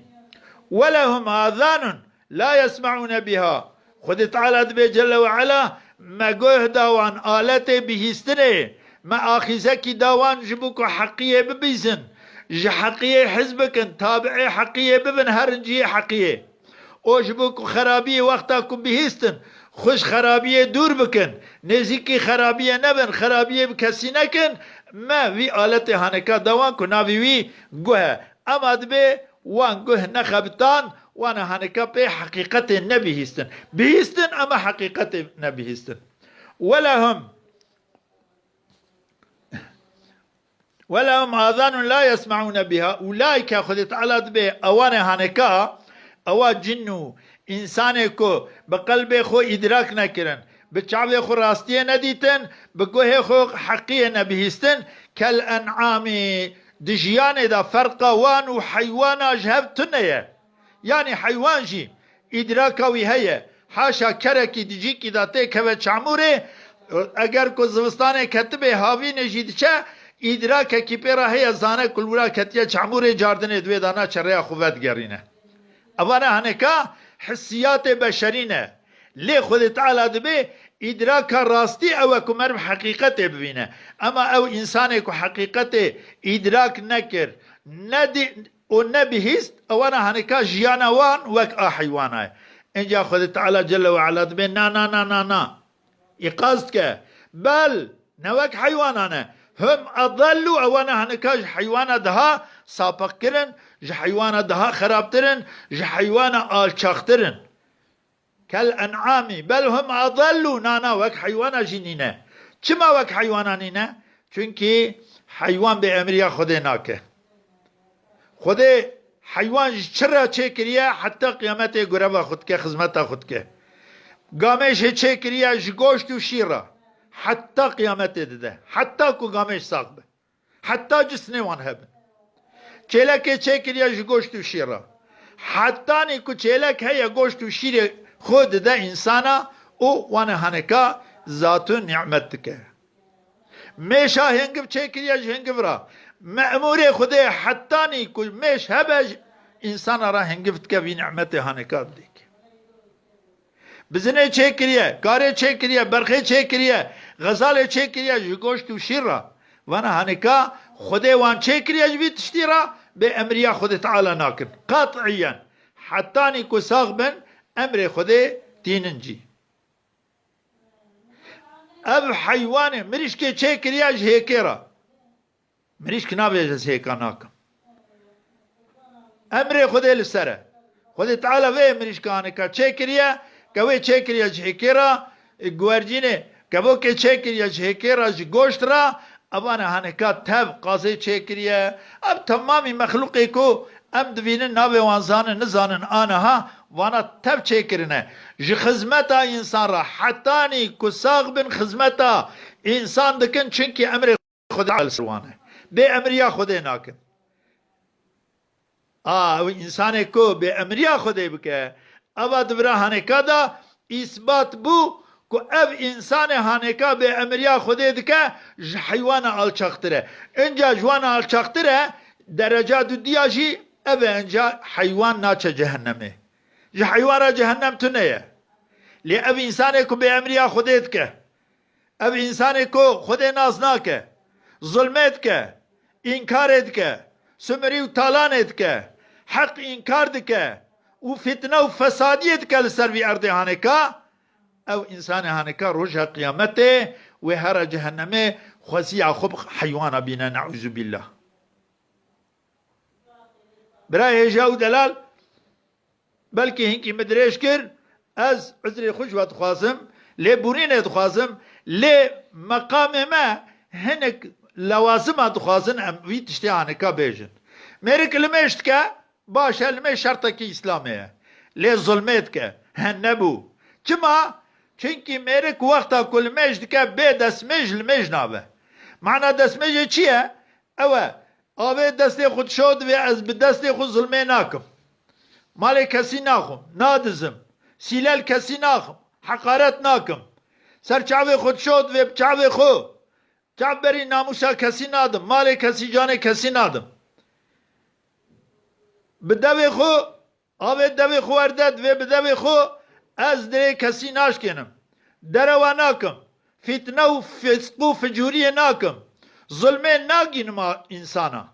Welehum azanun la yesme'ûne biha. Xwedê Teala dibê Celle ve Ala, me guh da wan, aletê bihîstinê, me axîzekî da wan ji bo ku heqiyê bibîzin, ji heqiyê hez bikin, tabiê heqiyê bibin, herin cihê heqiyê. O ji bo ku xerabiyê wexta ku bihîstin, xwe ji xerabiyê dûr bikin, nêzîkî xerabiyê nebin, xerabiyê bi kesî nekin, me vî aletê haneka da wan ku navê wî guh e. Ema dibê wan guh nexebitan, wana haneka pê heqîqetê nebihîstin. Bihîstin, ema heqîqetê nebihîstin. Welehum Welehum azanun la yesme'ûne biha. Ulaîke, Xwedê Teala dibê, ewanê haneka, ewa cin û însanê ku bi qelbê xwe îdrak nekirin, bi çavê xwe rastiyê nedîtin, bi guhê xwe heqiyê nebihîstin, kel en'amî, di jiyanê de ferqa wan û heywana ji hev tune ye. Yanî heywan jî îdraka wî heye. Haşa kerekî di cîkî de têkeve çamûrê, eger ku zivistanê ketibê havînê jî diçe, îdrakekî pê re heye, zane ku li wira ketiye çamûrê, cardinê di wê de naçe, rêya xwe vedigerîne. Evana hineka hissiyatê beşerî ne. Lê Xwedê Teala dibê îdraka rastî ew e ku meriv heqîqetê bibîne. Ema ew însanê ku heqîqetê îdrak nekir, nedî-, û nebihîst, ewana hineka jiyana wan wek a heywana ye. Înca Xwedê Teala Celle ve Ala dibê, na, na, na, na, na. Îqaz dike. Bel, ne wek heywanan e. Hum adallu, ewana hineka ji heywana daha sapeqkirin, ji heywana daha xerabtirin, ji heywana alçaqtirin. Kel en'amî, bel hum adallu, na, na, wek heywana jî nîne. Çima wek heywana nîne? Çunkî heywan bê emriya Xwedê nake. Xwedê heywan ji çi re çêkiriye, heta qiyametê gureva xwe dike, xizmeta xwe dike. Gamêşê çêkiriye ji goşt û şîr re, heta qiyametê dide, heta ku gamêş sax be. Heta cisnê wan hebin. Çêlekê çêkiriye ji goşt û şîr re. Hetanî ku çêlek heye, goşt û şîrê xwe dide însana û wana hineka zat û nîmet dike. Mêşa hingiv çêkiriye ji hingiv re. Memûrê Xwedê hetanî ku mêş hebe ji însana re hingiv dike, vî nîmetê hineka dike. Bizinê çêkiriye, karê çêkiriye, berxê çêkiriye, xezalê çêkiriye ji goşt û şîr re. Vana hanêka Xwedê wan çêkiriye ji vî tiştî re, bê emriya Xwedê Teala nakin. Qet'iyen. Hetanî ku sax bin, emrê Xwedê tînin cî. Ev heywanê mirîşkê çêkiriye ji hêkê re. Mirîşk nabêje ez hêka nakim. Emrê Xwedê li ser e. Xwedê Teala vê mirîşka hanêka çêkiriye, ke wê çêkiriye ji hêkê re, e, guercînê, kevokê çêkiriye ji hêkê re, ji goşt re, evane hanêka tev qazê çêkiriye. Ev temamî mexlûqê ku em divînin navê wan zanin, nizanin aniha, vana tev çêkirine. Ji xizmeta însan re, hetanî ku sax bin xizmeta însan dikin, çunkî emrê Xwedê li ser wan e. Bê emriya Xwedê nakin. A, ew însanê ku bê emriya Xwedê bike, eva di vira hanêka de îsbat bû ku ev însanê hanêka bê emriya Xwedê dike, ji heywana alçaqtir e. Înca ji wan alçaqtir e, dereca dudiya jî ev e, înca heywan naçe cehennemê. Ji heywan re cehennem tune ye. Lê ev însanê ku bê emriya Xwedê dike, ev însanê ku Xwedê nas nake, zulmê dike, înkarê dike, sumirî û talanê dike, heq înkar dike û fitne û fesadiyê dike li ser vî erdê hanêka, ew însanê hanêka roja qiyametê wê here cehennemê xweziya xwe bi heywana bîne, neûzubîllah. Birayê hêja û delal, belkî hinkî min dirêj kir, ez uzrê xwe ji we dixwazim, lê borînê dixwazim, lê meqamê me hinek lewazima dixwazin em vî tiştê hanêka bêjin. Mêrik limêj dike, baş e, limêj şertekî Îslamê ye. Lê zulmê dike, he nebû. Çima? Çunkî mêrik wexta ku limêj dike bê destmêj limêj nabe. Mana destmêjê çi ye? Ew e, avê destê xwe dişo divê ez bi destê xwe zilmê nakim. Malê kesî naxwim, nadizim. Sîle li kesî naxim, heqaret nakim. Ser çavê xwe dişo divê bi çavê xwe, çavberî namûsa kesî nadim, malê kesî, canê kesî nadim. Bi devê xwe, avê devê xwe werde, divê bi devê xwe ez dirê kesî naşkênim. Derewa nakim. Fîtne û fisq û ficûriyê nakim. Zulmê nagînim a însana.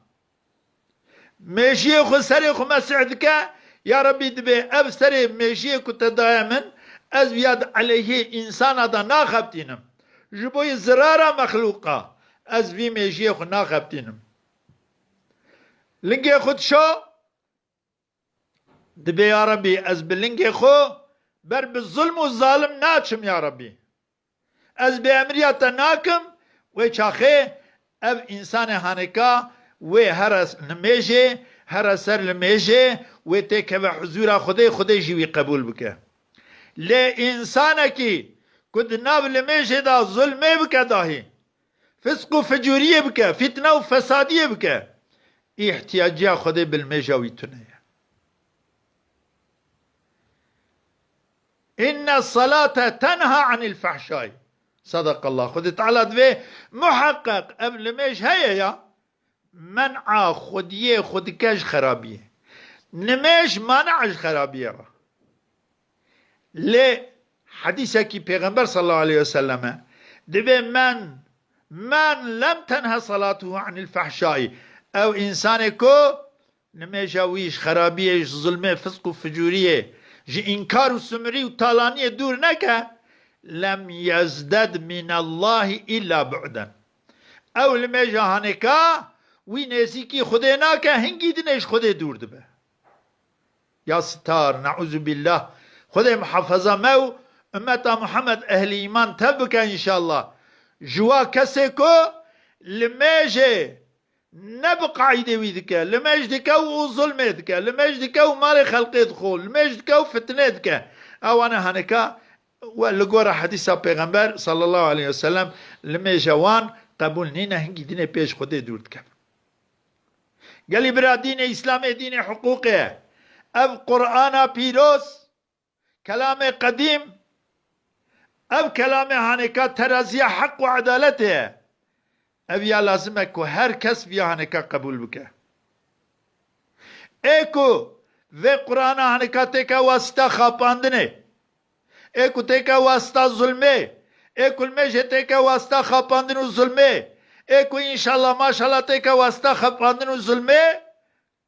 Mêjiyê xwe serê xwe mesih dike, ya Rebî dibê ev serê mêjiyê ku te daye min, ez viya di eleyhê însana de naxebitînim. Ji bo yê zirara mexlûqa ez vî mêjiyê xwe naxebitînim. Lingê xwe dişo, dibê ya Rebî ez bi lingê xwe ber bi zulm û zalim naçim ya Rebî. Ez bêemriya te nakim, wê çaxê ev însanê hanêka wê here nimêjê, here ser limêjê, wê têkeve huzûra Xwedê, Xwedê jî wî qebûl bike. Lê însanekî ku di nav limêjê de zulmê bike dahî, fisq û ficûriyê bike, fîtne û fesadiyê bike, îhtiyaciya Xwedê bi limêja wî tune ye. Inne salate tenha anil fehşay. Sadakallah. Xwedê Teala divê muheqqeq ev limêj heye ya, men'a xwediyê xwe dike ji xerabiyê. Nimêj mana ji xerabiyê re. Lê hedîsekî Pêxember sallallahu aleyhi ve sellem e. Dibê men, men lem tenhe salatuhu anil fehşai. Ew însanê ku nimêja wî ji xerabiyê, ji zulmê, fisk û ficûriyê, ji înkar û sumirî û talaniyê dûr neke, lem yezded minallahi illa bu'den. Ew limêja hanêka wî nêzîkî Xwedê nake, hingî dinê ji Xwedê dûr dibe. Ya sitar, ne'uzubillah. Xwedê muhafaza me û ummeta Muhammed ehlî îman tev bike înşallah. Ji wa kesê ku limêjê ne bi qaîdê wî dike, limêj dike û zulmê dike, limêj dike û malê xelkê dixwe, limêj dike û fitnê dike. Ew ane haneka we li gora hedîsa Pêxember sallallahu aleyhi ve sellem limêja wan qebûl nîne, hingî dinê pêş Xwedê dûr dikevin. Gelî bira, dînê Îslamê dînê hiqûqê ye. Ev Qur'ana pîroz, kelamê qedîm, ev kelamê hanêka teraziya heq û edaletê ye. Ev ya lazim e ku her kes viya hanêka qebûl bike. Ê ku vê Qur'ana hanêka têke wasîta xapandinê, ê ku têke wasta zulmê, ê ku li mêjê têke wasta xapandin û zulmê, ê ku înşallah maşallah têke wasta xapandin û zulmê,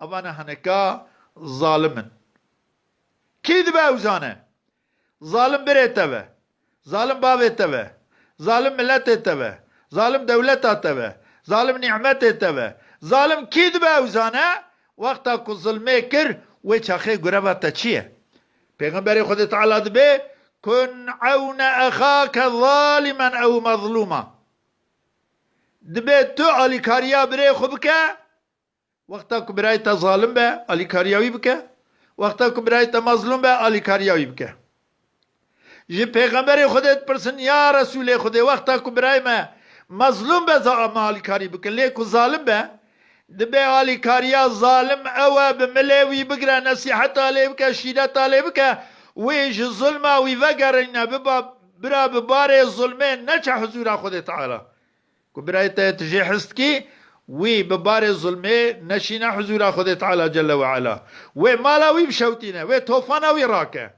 evane hineka zalim in. Kî dibe ew zane? Zalim birê te be. Zalim bavê te be. Zalim miletê te be. Zalim dewleta te be. Zalim nîmetê te be. Zalim kî dibe ew zane? Wexta ku zilmê kir, wê çaxê gureva te çi ye? Pêxemberê Xwedê Teala dibê, "Kun evne exake zalimen ew mezlûma." Dibê tu alîkariya birê xwe bike, wexta ku birayê te zalim be, alîkariya wî bike. Wexta ku birayê te mezlûm be, alîkariya wî bike. Ji Pêxemberê Xwedê dipirsin, ya Resûlê Xwedê, wexta ku birayê me mezlûm be, za me alîkarî bikin. Lê ku zalim be, dibê alîkariya zalim ew e, bi milê wî bigire, nesîheta lê bike, şîreta lê bike, wî ji zulma wî vegerîne, biba, bira bi barê zulmê neçe huzûra Xwedê Teala. Ku birayê te tu jê hez dikî, wî bi barê zulmê neşîne huzûra Xwedê Teala Celle ve Ala. Wê mala wî bişewtîne, wê tofana wî rake.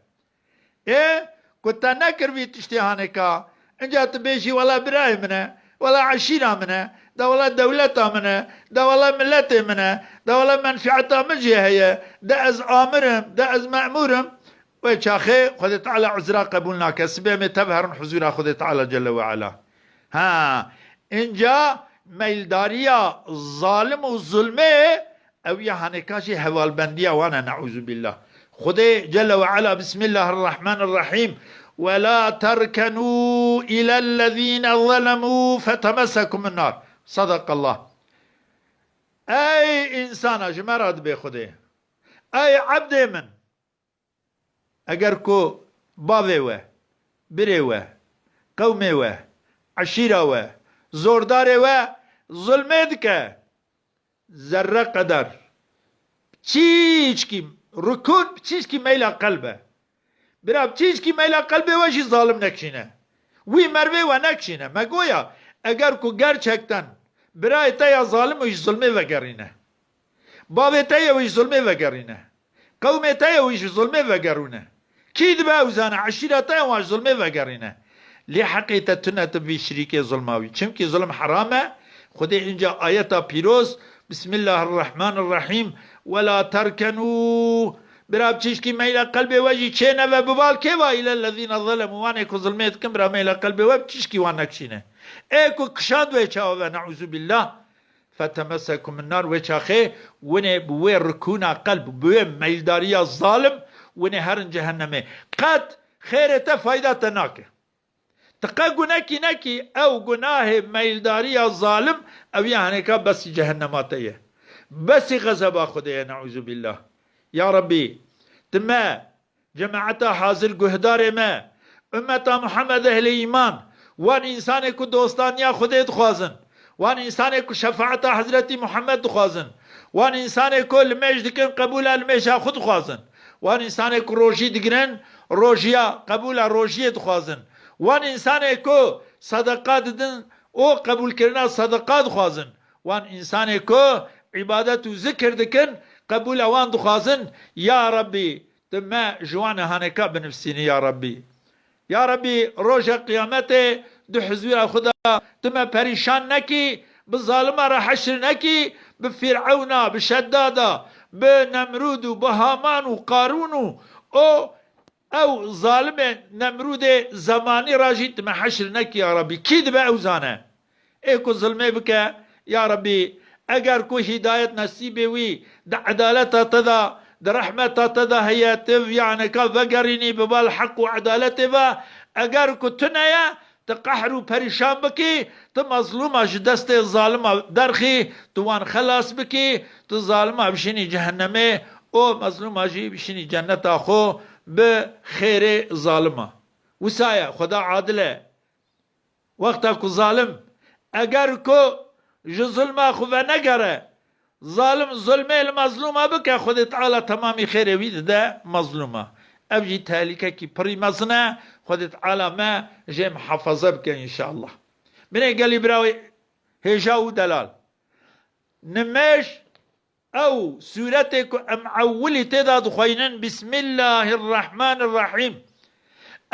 Ê, ku te nekir vî tiştê haneka, inca tu bêjî, "Wela birayê min e, wela eşîra min e, de wela dewleta min e, de wela miletê min e, de wela menfieta min jê heye, de ez amir im, de ez memûr im." Wê çaxê Xwedê Teala uzra qebûl nake. Sibê em ê tev herin huzûra Xwedê Teala Celle ve Ala. Ha, inca meyldariya zalim û zulmê, ew ya haneka jî hevalbendiya wan e, neûzubîllah. Xwedê Celle ve Ala, Bismillahirrahmanirrahîm, "Ve la terkenû ilellezîne zelemû fetemessekumûn nar." Sadakallah. Ey însana, ji me re dibê Xwedê. Ey ebdê min, eger ku bavê we, birê we, qewmê we, eşîra we, zordarê we zulmê dike, zerre qeder, çîçkî rukûn, çîçkî meyla qelb e. Bira, çîçkî meyla qelbê we jî zalim nekişîne. Wî mervê we nekişîne. Me goya, eger ku gerçekten birayê te ya zalim û ji zulmê vegerîne. Bavê te ye wî ji zulmê vegerîne. Qewmê te ye wî ji zulmê vegerûne. Kî dibe ew zane? Eşîra te ye wan ji zulmê vegerîne. Lê heqê te tune tu vî şirîkê zulma wî. Çimkî zulm heram e. Xwedê inca ayeta pîroz, Bismillahirrahmanirrahîm, "Ve la terkenû." Bira, bi çişkî meyla qelbê we jî çê neve bi bal kê va, "Îlellezîne zelemû." Wanê ku zulmê dikin, bira, meyla qelbê we bi çişkî wan nekişîne. Ê ku kişand wê çawa ve, neûzubîllah. Fetemessekum nar, wê çaxê winê bi wê rikûna qelb, bi wê meyldariya zalim, winê herin cehennemê. Qet xêrê te fayda te nake. Ti qe gunekî nekî, ew gunahê meyldariya zalim, ew ya henêka besî cehennema te ye. Besî xezeba Xwedê ye, neûzubîllah. Ya Rebbî, ti me Cemaeta hazir guhdarê me, ummeta Muhammed ehlê îman, wan însanê ku dostaniya Xwedê dixwazin, wan însanê ku şefaeta Hezretî Muhammed dixwazin, wan însanê ku limêj dikin qebûla limêja xwe dixwazin, wan însanê ku rojî digirin rojiya qebûla rojiyê dixwazin, wan însanê ku sedeqa didin û qebûlkirina sedeqa dixwazin, wan însanê ku îbadet û zikir dikin qebûla wan dixwazin, ya Rebbî, Tu me ji wan haneka binivîsînî ya Rebbî. Ya Rebbî, roja qiyametê di huzûra xwe de tu me perîşan nekî, bi zalima re heşr nekî, bi Fîrewna, bi Şeddada, bi Nemrûd û bi Haman û Qarûn û o ew zalimê Nemrûdê zemanî re jî tu me heşr nekî ya Rebbî. Kî dibe ew zane? Ê ku zilmê bike, ya Rebbî, eger ku hîdayet nesîbê wî di edaleta te de, di rehmeta te de heye, tu viyaneka vegerînî bi bal heq û edaletê ve, eger ku tune ye, tu qehr û perîşan bikî, tu mezlûma ji destê zalima derxî, tu wan xelas bikî, tu zalima bişînî cehennemê, û mezlûma jî bişînî cenneta xwe bi xêrê zalima. Wisa ye, Xweda adil e. Wexta ku zalim, eger ku ji zulma xwe venegere, zalim zulmê li mezlûma bike, Xwedê Teala temamî xêrê wî dide mezlûma. Ev jî tehlîkekî pirî mezin e, Xwedê Teala me jê muhafaza bike înşallah. Binê gelî bira wê hêja û delal. Nimêj Ew sûretê ku em ewilî tê de dixweynin, Bismillahirrahmanirrahîm.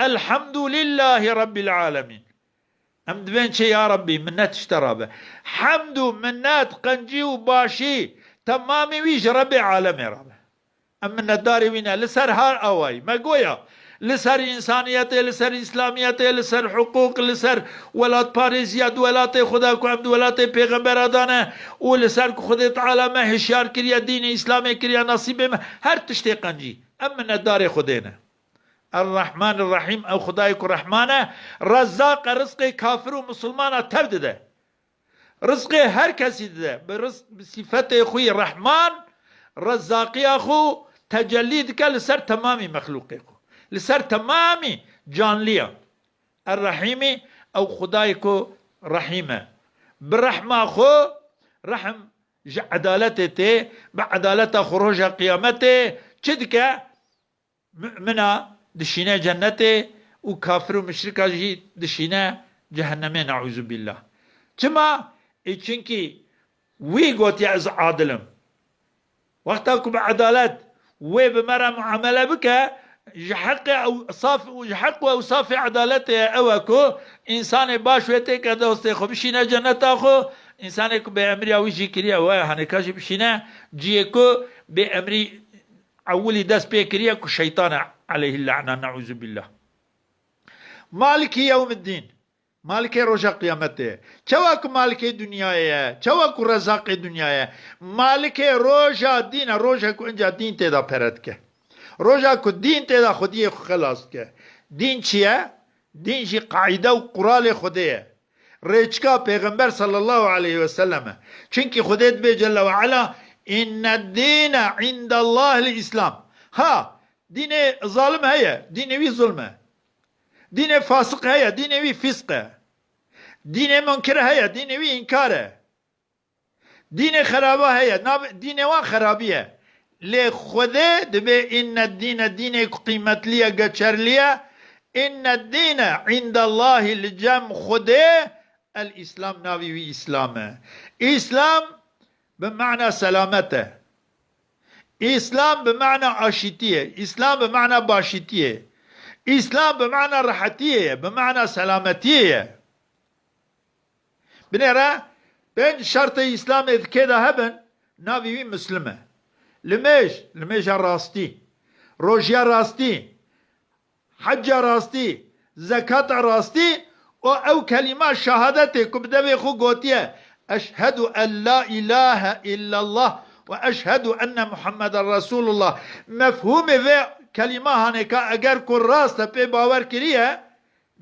Elhamdulillahî Rabbil alemin. Em dibên çi ya Rabbî, minnet ji te re be. Hemd û minnet, qencî û başî temamî wî ji Rebbê alemê re be. Em minnetdarê wî ne. Li ser har awayî. Me goya li ser însaniyetê, li ser îslamiyetê, li ser hiqûq, li ser welatparêziya di welatê xwe de ku em di welatê pêxembera de ne û li ser ku Xwedê Teala me hişyar kiriye, dînê îslamê kiriye, nasîbê me, her tiştê qencî. Em minnetdarê Xwedê ne. Er-Rehman er-Rehîm, ew Xwedayê ku Rehman e, Rezzaq e, rizqê kafir û misilmana tev dide. Rizqê her kesî dide. Bi rizq, bi sîfetê xwe yê Rehman, Rezzaqiya xwe tecellî dike li ser temamî mexlûqê xwe. Li ser temamî canliya. Er-Rehîmî, ew Xwedayê ku Rehîm e. Bi rehma xwe, rehm ji edaletê tê, bi edaleta xwe roja qiyametê çi dike? Mumina dişîne cennetê û kafir û muşrika jî dişîne cehennemê, neûzubîllah. Çima? Ê çinkî wî gotiye, ez adil im. Wexta ku bi edalet wê bi me re muamele bike, ji heqê ew saf, ji heq û ewsafê edaletê ye, ew e ku însanê baş wê têke dostê xwe bişîne cenneta xwe, însanê ku bêemriya wî jî kiriye, wê hanêka jî bişîne ciyê ku bêemrî ewilî dest pê kiriye ku şeytan e, aleyhil la'ne, neûzubîllah. Malikî yewmiddîn. Malikê roja qiyametê ye. Çawa ku Malikê dinyayê ye, çawa ku Rezaqê dinyayê ye. Malikê roja dîn e, roja ku inca dîn tê de pere dike. Roja ku dîn tê de xwediyê xwe xelas dike. Dîn çi ye? Dîn jî qaîde û quralê Xwedê ye. Rêçika Pêxember sallallahu aleyhi ve sellem e. Çimkî Xwedê dibê Celle ve Ala, "Inned dîne indallahil Îslam." Ha, dînê zalim heye, dînê wî zulm e. Dînê fasiq heye, dînê wî fîsq e. Dînê munkir heye, dînê wî înkar e. Dînê xeraba heye, nav-, dînê wan xerabî ye. Lê Xwedê dibê, "Inne dîne", dînê ku qîmetlî ye, geçerlî ye. "Inne dîne indallahî", li cem Xwedê, "el Îslam", navî wî Îslam e. Îslam bi mana selamet e. Îslam bi mana aşîtî ye. Îslam bi mana başîtî ye. Îslam bi mana rehetiyê ye, bi mana selametiyê ye. Binêre pênc şertê Îslamê di kê de hebin, navê wî Muslim e. Limêj, limêja rastî, rojiya rastî, hecca rastî, zekata rastî û ew kelîma şehadetê ku bi devê xwe gotiye, "Eşhedu en la ilahe illallah ve eşhedu enne Muhammeden Resulullah." Mefhûmê vê kelîma hanêka eger ku rast e pê bawer kiriye,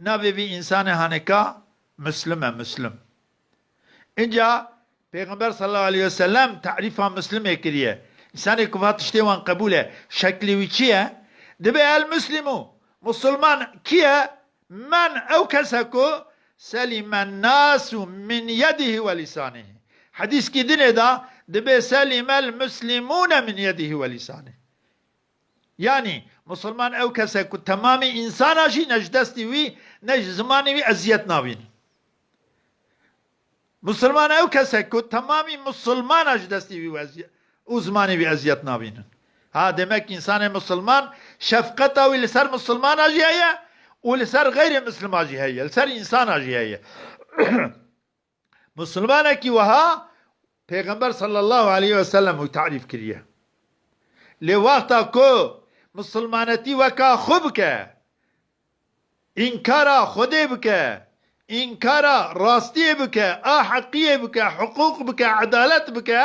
navê vî însanê hanêka Muslim e, Muslim. Înca Pêxember sallallahu aleyhi ve sellem tarîfa Muslimê kiriye. Însanê ku va tiştê wan qebûl e, şeklê wî çi ye? Dibê el muslimu, Musulman kî ye? Men, ew kes e ku selimen nasu min yedihi ve lisanihi. Hedîskî dinê de dibê selimel muslimune min yedihi ve lisanihi. Yanî, Musulman ew kes e ku temamî însana jî ne ji destî wî, ne ji zimanê wî eziyet nabînin. Musulman ew kes e ku temamî Musulmana ji destî wî û eziyet, û zimanê wî eziyet nabînin. Ha, demek însanê Musulman şefqeta wî li ser Musulmana jî heye û li ser xeyrê Muslima jî heye, li ser însana jî heye. Musulmanekî wiha Pêxember sallallahu aleyhi ve sellem wî tarîf kiriye. Lê wexta ku musulmanetî weka xwe bike, înkara Xwedê bike, înkara rastiyê bike, a heqiyê bike, hiqûq bike, edalet bike,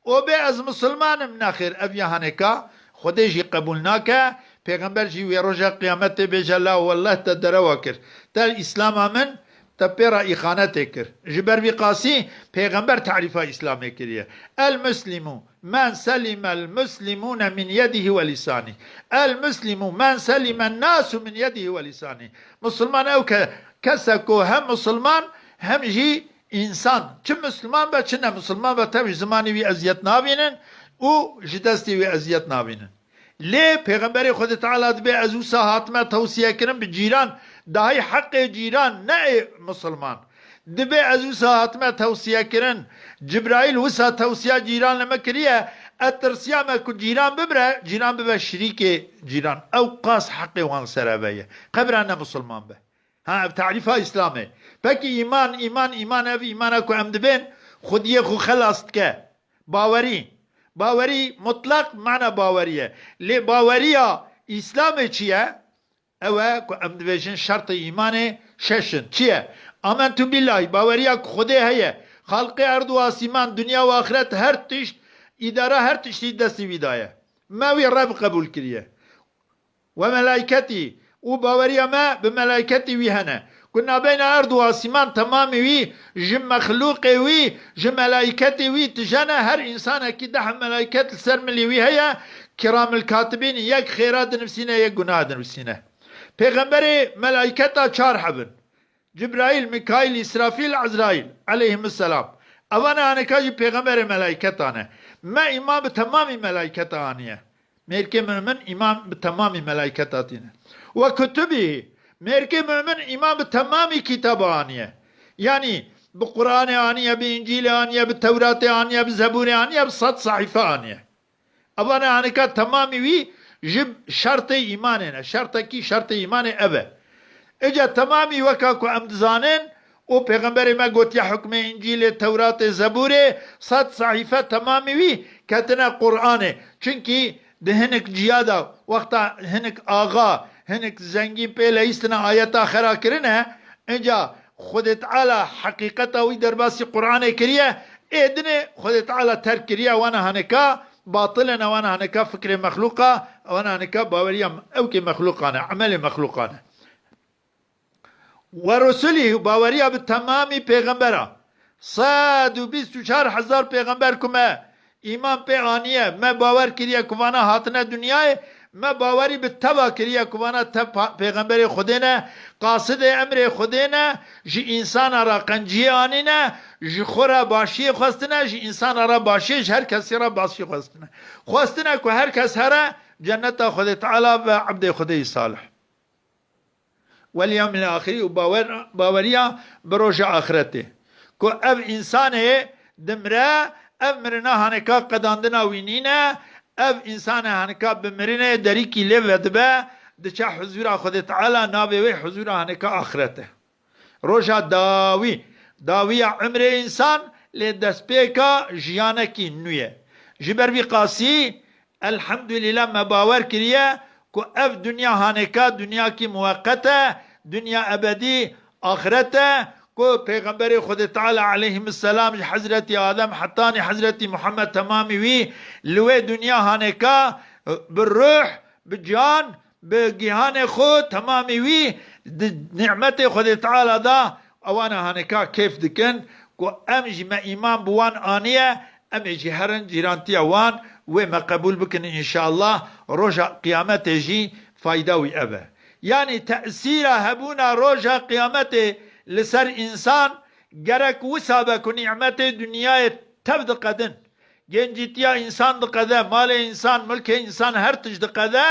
û bê ez musulman im, nexêr, ev ya hanêka Xwedê jî qebûl nake, Pêxember jî wê roja qiyametê bêje, "La wellah te derewa kir. Te îslama min te pê re îxanetê kir." Ji ber vî qasî Pêxember tarîfa Îslamê kiriye. "El muslimu men selimel muslimune min yedihi ve lisanî. El muslimu men selimen nasu min yedihi ve lisanî." Musulman ew ke-, kes e ku hem musulman hem jî însan. Çi musulman be, çi ne musulman be, tev ji zimanê wî eziyet nabînin û ji destê wî eziyet nabînin. Lê Pêxemberê Xwedê Teala dibê ez wisa hatime tewsiye kirin bi cîran, dahî heqê cîran ne ê misilman. Dibê ez wisa hatime tewsiye kirin, Cibraîl wisa tewsiya cîran li me kiriye, Ez tirsiya me ku cîran bimre, cîran bibe şirîkê cîran. Ew qas heqê wan li ser eve ye. Qebra ne misilman be. Ha, ev tarîfa Îslamê. Pekî îman, îman, îman ev îmana ku em dibên, xwediyê xwe xelas dike. Bawerî. Bawerî mutlaq mana bawerî ye. Lê baweriya Îslamê çi ye? Ew e ku em dibêjin şertê îmanê şeş in. Çi ye? Amentu billahî, baweriya ku Xwedê heye. Xalqê erd û asîman, dinya û axiret, her tişt, îdara her tiştî destê wî daye. Me wî rev qebûl kiriye. We melayketî û baweriya me bi melayketî wî hene. Ku nabeyna erd û asîman temamî wî, ji mexlûqê wî, ji melayketê wî tije ne, her însanekî deh melayket li ser milê wî heye, kiramil katibîn, yek xêra dinivîsîne, yek gunaha dinivîsîne. Pêxemberê melayketa çar hebin. Cibraîl, Mikaîl, Îsrafîl, Ezraîl, eleyhimisselam. Evana hanika jî pêxemberê melaîketan e. Me îman bi temamî melaîketa aniye. Mêrkê mumin îman bi temamî melaîketa tîne. We kutubî, mêrkê mumin îman bi temamî kitaba aniye. Yanî bi Qur'anê aniye, bi Încîlê aniye, bi Tewratê aniye, bi Zebûrê aniye, bi sed sehîfe aniye. Evana hanika temamî wî ji şertê îmanê ne. Şertekî şertê îmanê ev e. Îca temamî weka ku em dizanin û Pêxemberê me gotiye hukmê Încîlê, Tewratê, Zebûrê, sed sehîfe temamî wî ketine Qur'anê. Çunkî di hinik ciya de wexta hinik axa, hinik zengîn pê leyîstine ayeta xera kirine, îca Xwedê Teala heqîqeta wî derbasî Qur'anê kiriye, ê dinê Xwedê Teala terk kiriye, wana hanika batil in, wana hanika fikrê mexlûq a, wana hanika baweriya ewkê mexlûqan e, emelê mexlûqan e. We rusulî, baweriya bi temamî pêxembera. Sed û bîst û çar hezar pêxember ku me Îman pê aniye, me bawer kiriye ku vana hatine dinyayê, me bawerî bi teva kiriye ku vana tev pa-, pêxemberê Xwedê ne, qasidê emrê Xwedê ne, ji însana re qenciyê anîne, ji xwe re başiyê xwestine, ji însana re başiyê, ji her kesî re başiyê xwestine. Xwestine ku her kes here cenneta Xwedê Teala ve ebdê Xwedê yî salih. Wel yewmil axirî û bawer-, baweriya bi roja axiretê. Ku ev însanê dimre, ev mirina haneka qedandina wî nîne, ev însanê haneka bi mirinê derîkî lê vedibe, diçe huzûra Xwedê Teala, navê wê huzûra haneka axiret e. Roja dawî, dawiya emrê însan lê destpêka jiyanekî nû ye. Ji ber vî qasî, Elhamdulîlah me bawer kiriye ku ev dinya haneka dinyakî muweqet e, dinya ebedî axiret e, ku Pêxemberê Xwedê Teala aleyhimisselam ji Hezretî Adem hetanî Hezretî Muhammed temamî wî li wê dinya haneka bi ruh, bi can, bi gihanê xwe temamî wî di nîmetê Xwedê Teala da ewana haneka kêf dikin ku em jî me îman bi wan aniye, em ê jî herin cîrantiya wan wê me qebûl bikin înşallah, roja qiyametê jî fayda wî ev e. Yanî tesîra hebûna roja qiyametê li ser însan gerek wisa be ku nîmetê dinyayê tev diqedin. Gencîtiya însan diqede, malê însan, milkê însan her tişt diqede,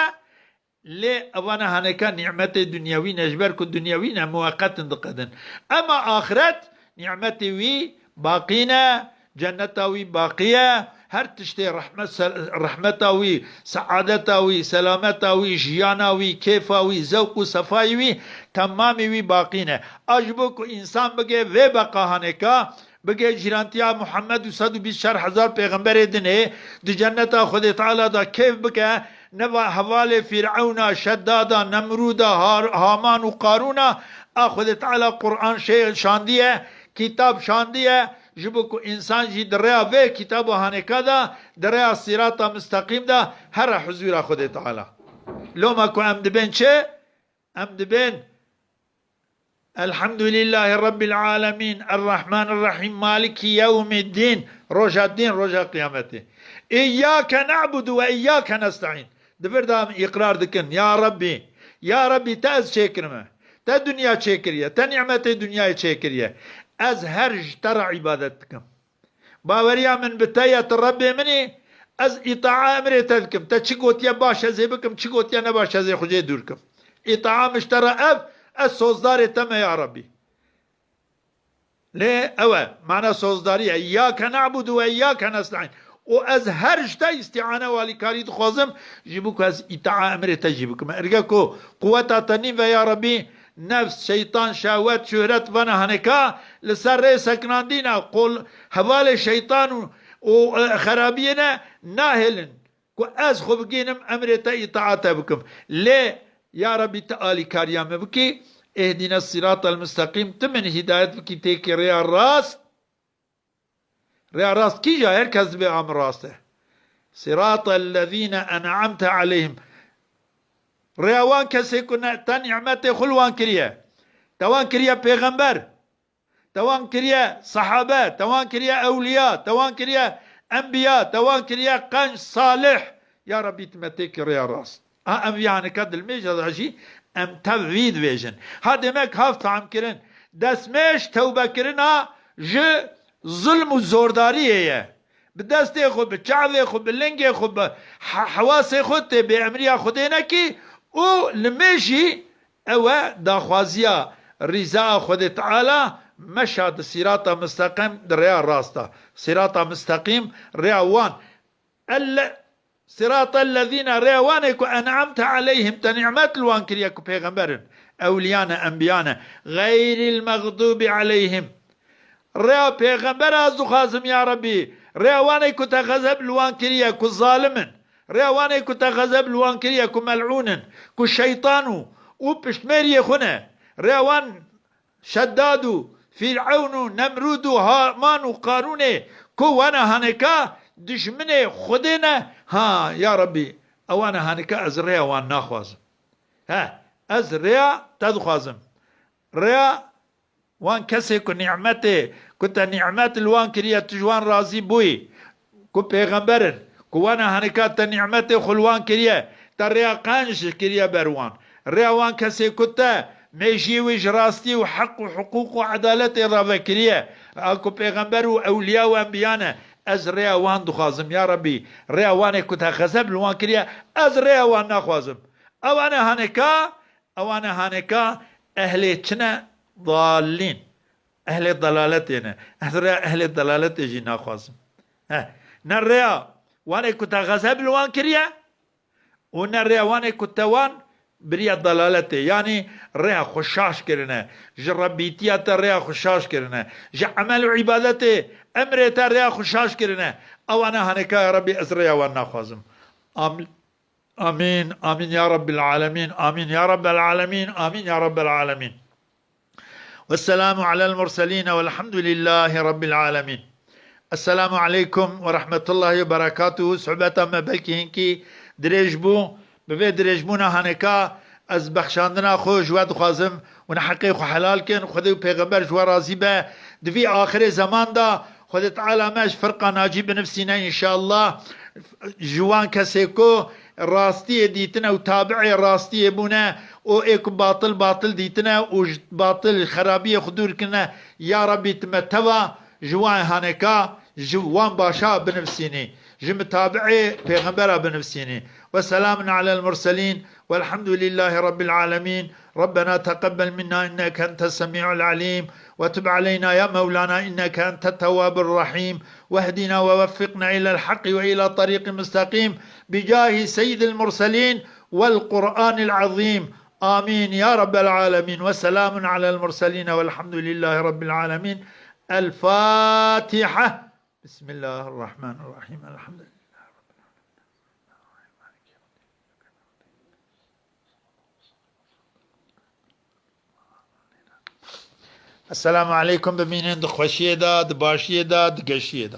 lê evana haneka nîmetê dinyewî ne, ji ber ku dinyewî ne, muweqet in diqedin. Ema axiret nîmetê wî baqî ne, cenneta wî baqî ye, her tiştê rehmet, se-, rehmeta wî, seadeta wî, selameta wî, jiyana wî, kêfa wî, zewq û sefayê wî, temamî wî baqî ne. A ji bo ku însan bige vê beqa haneka, bige cîrantiya Muhammed û sed û bîst çar hezar pêxemberê dinê, di cenneta Xwedê Teala da kêf bike, neva hevalê Fîrewna, Şeddada, Nemrûda, Har-, Haman û Qarûna, a Xwedê Teala Qur'an şê-, şandiye, kîtab şandiye, ji bo ku însan jî di rêya vê kîtaba haneka da, di rêya sîrata misteqîm da, here huzûra Xwedê Teala. Loma ku em dibên çi? Em dibên Elhamdulîllahî Rabbil Alemîn, Errahmanirrahîm, Maliki Yewmiddîn, roja dîn, roja qiyametê. Îyyâke na'budu ve îyyâke nesta'în. Di vir de em îqrar dikin, ya Rabbî, ya Rabbî, te ez çêkirime, te dinya çêkiriye, te nîmetê dinyayê çêkiriye. Ez her ji te re îbadet dikim. Baweriya min bi te ye, tu Rebbê min î, ez îtaa emrê te dikim. Te çi gotiye baş ez ê bikim, çi gotiye ne baş ez ê xwe jê dûr kim. Îtaa min ji te re ev, ez sozdarê te me ya Rebbî. Lê ew e, mana sozdarî ye. Îyyâke na'budu ve îyyâke nesta'în. û ez her ji te îstîane û alîkarî dixwazim, ji bo ku ez îtaa emrê te jî bikim. Erge ku quweta te nîn ve ya Rebî, nefs, şeytan, şehwet, şöhret, vana haneka li ser rê sekinandî ne, qol hevalê şeytan û, û, e, xerabiyê ne, nahêlin ku ez xwe bigihînim emrê te îtaa te bikim. Lê ya Rebî tu alîkariya min bikî, ihdine siratal mustaqîm, tu min hîdayet bikî têkî rêya rast. Rêya rast kîja her kes dibê a min rast e. Siratal lezîne en'amte aleyhim. Rêya wan kesê ku ne, te nîmetê xwe li wan kiriye. Te wan kiriye pêxember. Te wan kiriye sahabe. Te wan kiriye ewliya. Te wan kiriye enbiya. Te wan kiriye qenc salih. Ya Rebî tu me têkî rêya rast. Ha, em vî haneka dilmêja de jî em tev vî dibêjin. Ha demek hav fehm kirin. Destmêj tewbekirina ji zulm û zordariyê ye. Bi destê xwe, bi çavê xwe, bi lingê xwe, bi he-, hewasê xwe tê bêemriya Xwedê nekî û li mêj jî ew e daxwaziya rîza Xwedê Teala meşa di sîrata misteqîm di rêya rasta. Sîrata misteqîm rêya wan. Elle-, siratel lezîne, rêya wanê ku en'amte aleyhim, te nîmet li wan kiriye ku pêxember in, ewliya ne, enbiya ne. Xeyril mexdûbi aleyhim. Rêya pêxembera ez dixwazim ya Rebî. Rêya wanê ku te xezeb li wan kiriye ku zalim in. Rêya wanê ku te xezeb li wan kiriye ku mel'ûn in, ku şeytan û, û piştmêriyê xwe ne. Rêya wan Şeddad û Fîrewn û Nemrûd û Haman û Qarûnê ku wana haneka dijminê Xwedê ne, ha, ya Rebî, ewana haneka ez rêya wan naxwazim. He, ez rêya te dixwazim. Rêya wan kesê ku nîmetê, ku te nîmet li wan kiriye, tu ji wan razî bûyî. Ku pêxember in, ku wana henika te nîmetê xwe li wan kiriye, te rêya qenc kiriye ber wan. Rêya wan kesê ku te mêjiyê wî ji rastî û heq û hiqûq û edaletê re vekiriye. A ku pêxember û ewliya û enbiya ne, ez rêya wan dixwazim, ya Rebî, rêya wanê ku te xezeb li wan kiriye, ez rêya wan naxwazim. Ewane haneka, ewane haneka ehlê çi ne? Dallîn. Ehlê dalaletê ne. Ez rêya ehlê dalaletê jî naxwazim. He. Ne rêya wanê ku te xezeb li wan kiriye û ne rêya wanê ku te wan biriye dalaletê. Yanî rêya xwe şaş kirine. Ji Rebîtiya te rêya xwe şaş kirine. Ji emel û îbadetê emrê te rêya xwe şaş kirine. Ewana haneka ya Rebî ez rêya wan naxwazim. Am-, Amîn, amîn ya Rabbel alemîn, amîn ya Rabbel alemîn, amîn ya Rabbel alemîn. Vesselamu alel murselîne velhamdülillâhi Rabbil âlemîn. Esselamu aleykum ve rahmetullahi ve berekatuhu. Sohbeta me belkî hinkî dirêj bû. Bi vê dirêjbûna haneka ez bexşandina xwe ji we dixwazim. Hûn heqê xwe helal kin. Xwedê û pêxember ji we razî be. Di vî axirê zeman de Xwedê Teala me ji firqa nacî binivsîne înşallah. Ji wan kesê ku rastiyê dîtine û tabi'ê rastiyê bûne û ê ku batil batil dîtine û ji batil xerabiyê xwe dûr kirine, ya Rebî tu me teva ji wan haneka, ji wan başa binivsînî, ji mitabi'ê pêxembera binivsînî. Ve selamun alel murselîn, velhamdülillâhi rabbil alemîn. ربنا تقبل منا إنك أنت السميع العليم، وتب علينا يا مولانا إنك أنت التواب الرحيم، واهدنا ووفقنا إلى الحق وإلى طريق مستقيم، بجاه سيد المرسلين والقرآن العظيم. آمين يا رب العالمين. وسلام على المرسلين والحمد لله رب العالمين. الفاتحة. بسم الله الرحمن الرحيم. الحمد لله رب العالمين. Esselamu aleykum, bimînin di xweşiyê de, di başiyê de, di geşiyê de.